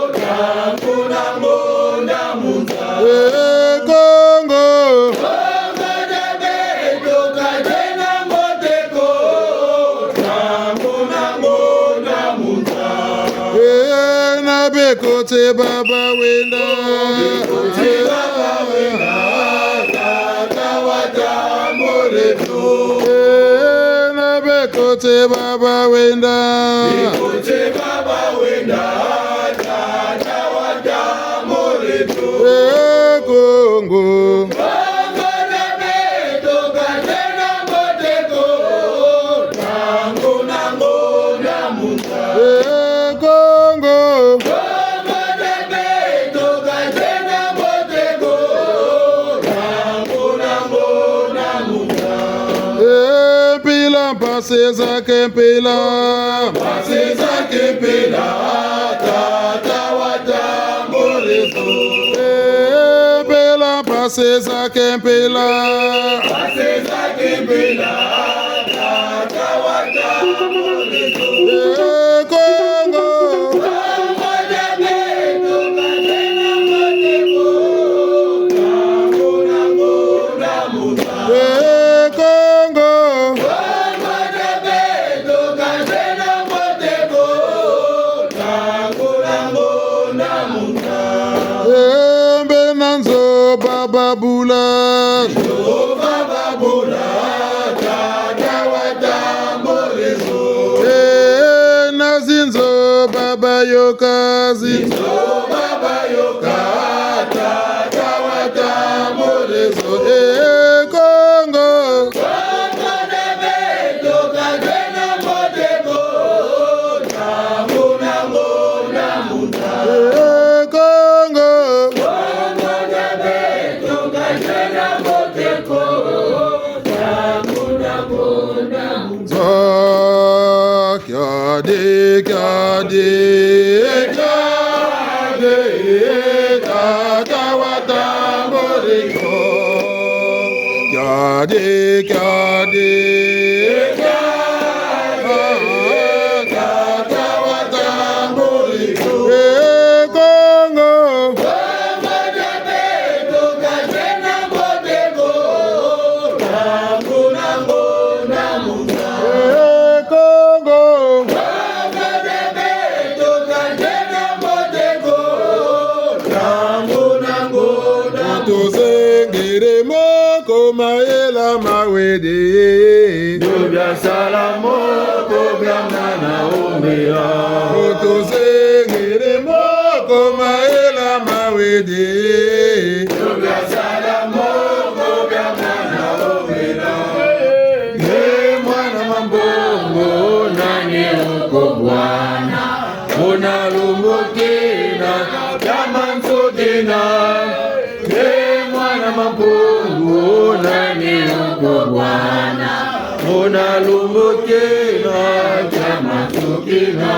ntangu na ngonda mu nza. E Kongo. Kongo dia beto ka diena mbote ko, ntangu na ngonda mu nza. E na bekote baba wenda. Bekote baba wenda, tata watambula zo. E na bekote baba wenda. Bekote baba wenda, tata watambula zo. E Kongo. Kongo dia beto ka diena mbote ko, ntangu na ngonda mu nza. E Kongo. Kongo dia beto ka diena mbote ko, ntangu na ngonda mu nza. E mpila mpasi eza ke mpila. Mpasi eza ke mpila, tata watambula zo. E mpila mpasi eza ke mpila. Mpasi eza ke mpila, tata watambula zo. E Kongo. Kongo dia beto ka diena mbote ko, ntangu na ngonda mu nza. E Kongo. Kongo dia beto ka diena mbote ko, ntangu na ngonda mu nza. E mbe na nzo baba bula. Nzo baba bula, tata watambula zo. E na zinzo baba yoka zi. Zinzo baba yoka, tata watambula zo. E Kongo. Kongo dia beto ka diena mbote ko, ntangu na ngonda mu nza. E Kongo. Kongo dia beto ka diena mbote ko, ntangu na ngonda mu nza. Kiadi, kiadi, kiadi, tata watambula zo. Kiadi, kiadi, kiadi, tata watambula zo. E Kongo. Kongo dia beto ka diena mbote ko, ntangu na ngonda mu nza. E Kongo. Kongo dia beto ka diena mbote ko, ntangu na ngonda mu nza. Tozengele moko mayela mawedi. Nzambi asala moko bia mana omela. Tozengele moko mayela mawedi. Nzambi asala moko bia mana omela. Nge mwana Mambongo, nani okobwana? Mona lumbu kina, diamant kina. Nge mwana Mambongo, nani okobwana? Mona lumbu kina, diamant kina.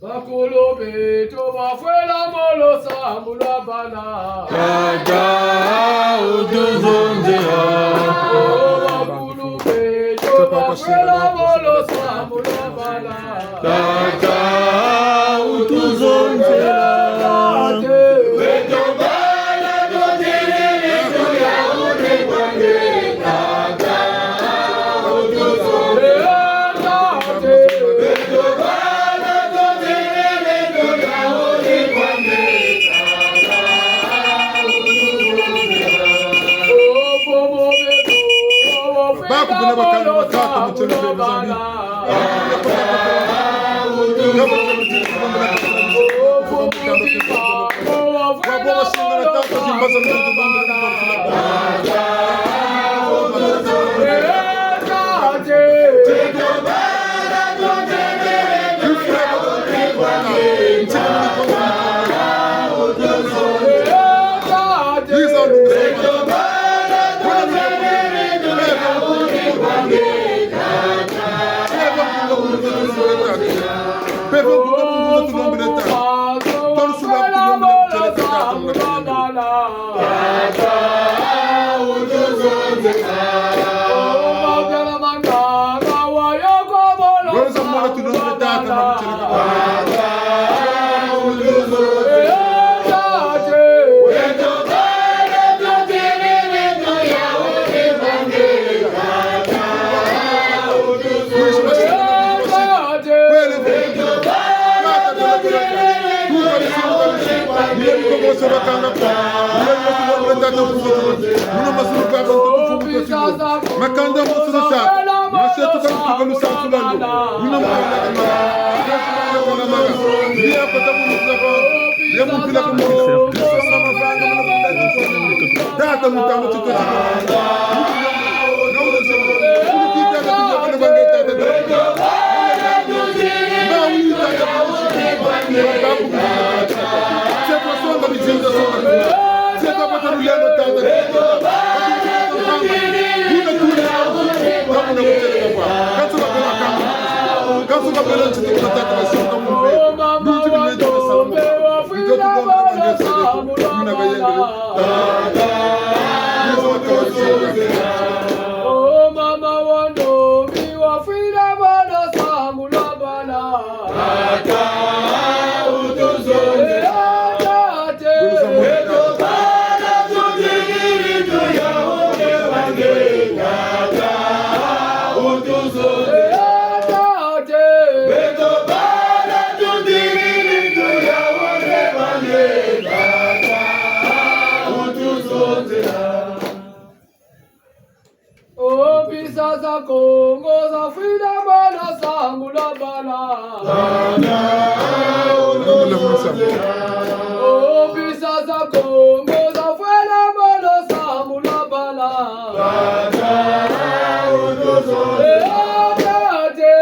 Bakulu beto bafwela mu lusambulu lwa bala. Tata, wutuzonzela. Oh, bakulu beto bafwela mu lusambulu lwa bala. Tata, wutuzonzela. Baku bina bakala batata mu tielo bia bizani. Makanda mosi na sa, mase tuka tuka lusansu lwalo. Muna mwana mama. Mwana mama. Ni ya kota mwana mama. Ye mu mpila ku mwana. Tata mutambo tuto tuto. Oh, mama wa ndomi, wafwila bala sambula bala. Tata, wutuzonzela. Eh, tate. Beto bala tudingiri tuyaule bange. Tata, wutuzonzela. Eh, tate. Beto bala tudingiri tuyaule bange. Tata, wutuzonzela. Oh, mpisa za Kongo zafwila bala sambula bala. Oh, mpisa za Kongo zafwila bala sambula bala. Eh, tate.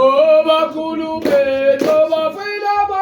Oh, bakulu beto bafwila ba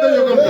Tayoka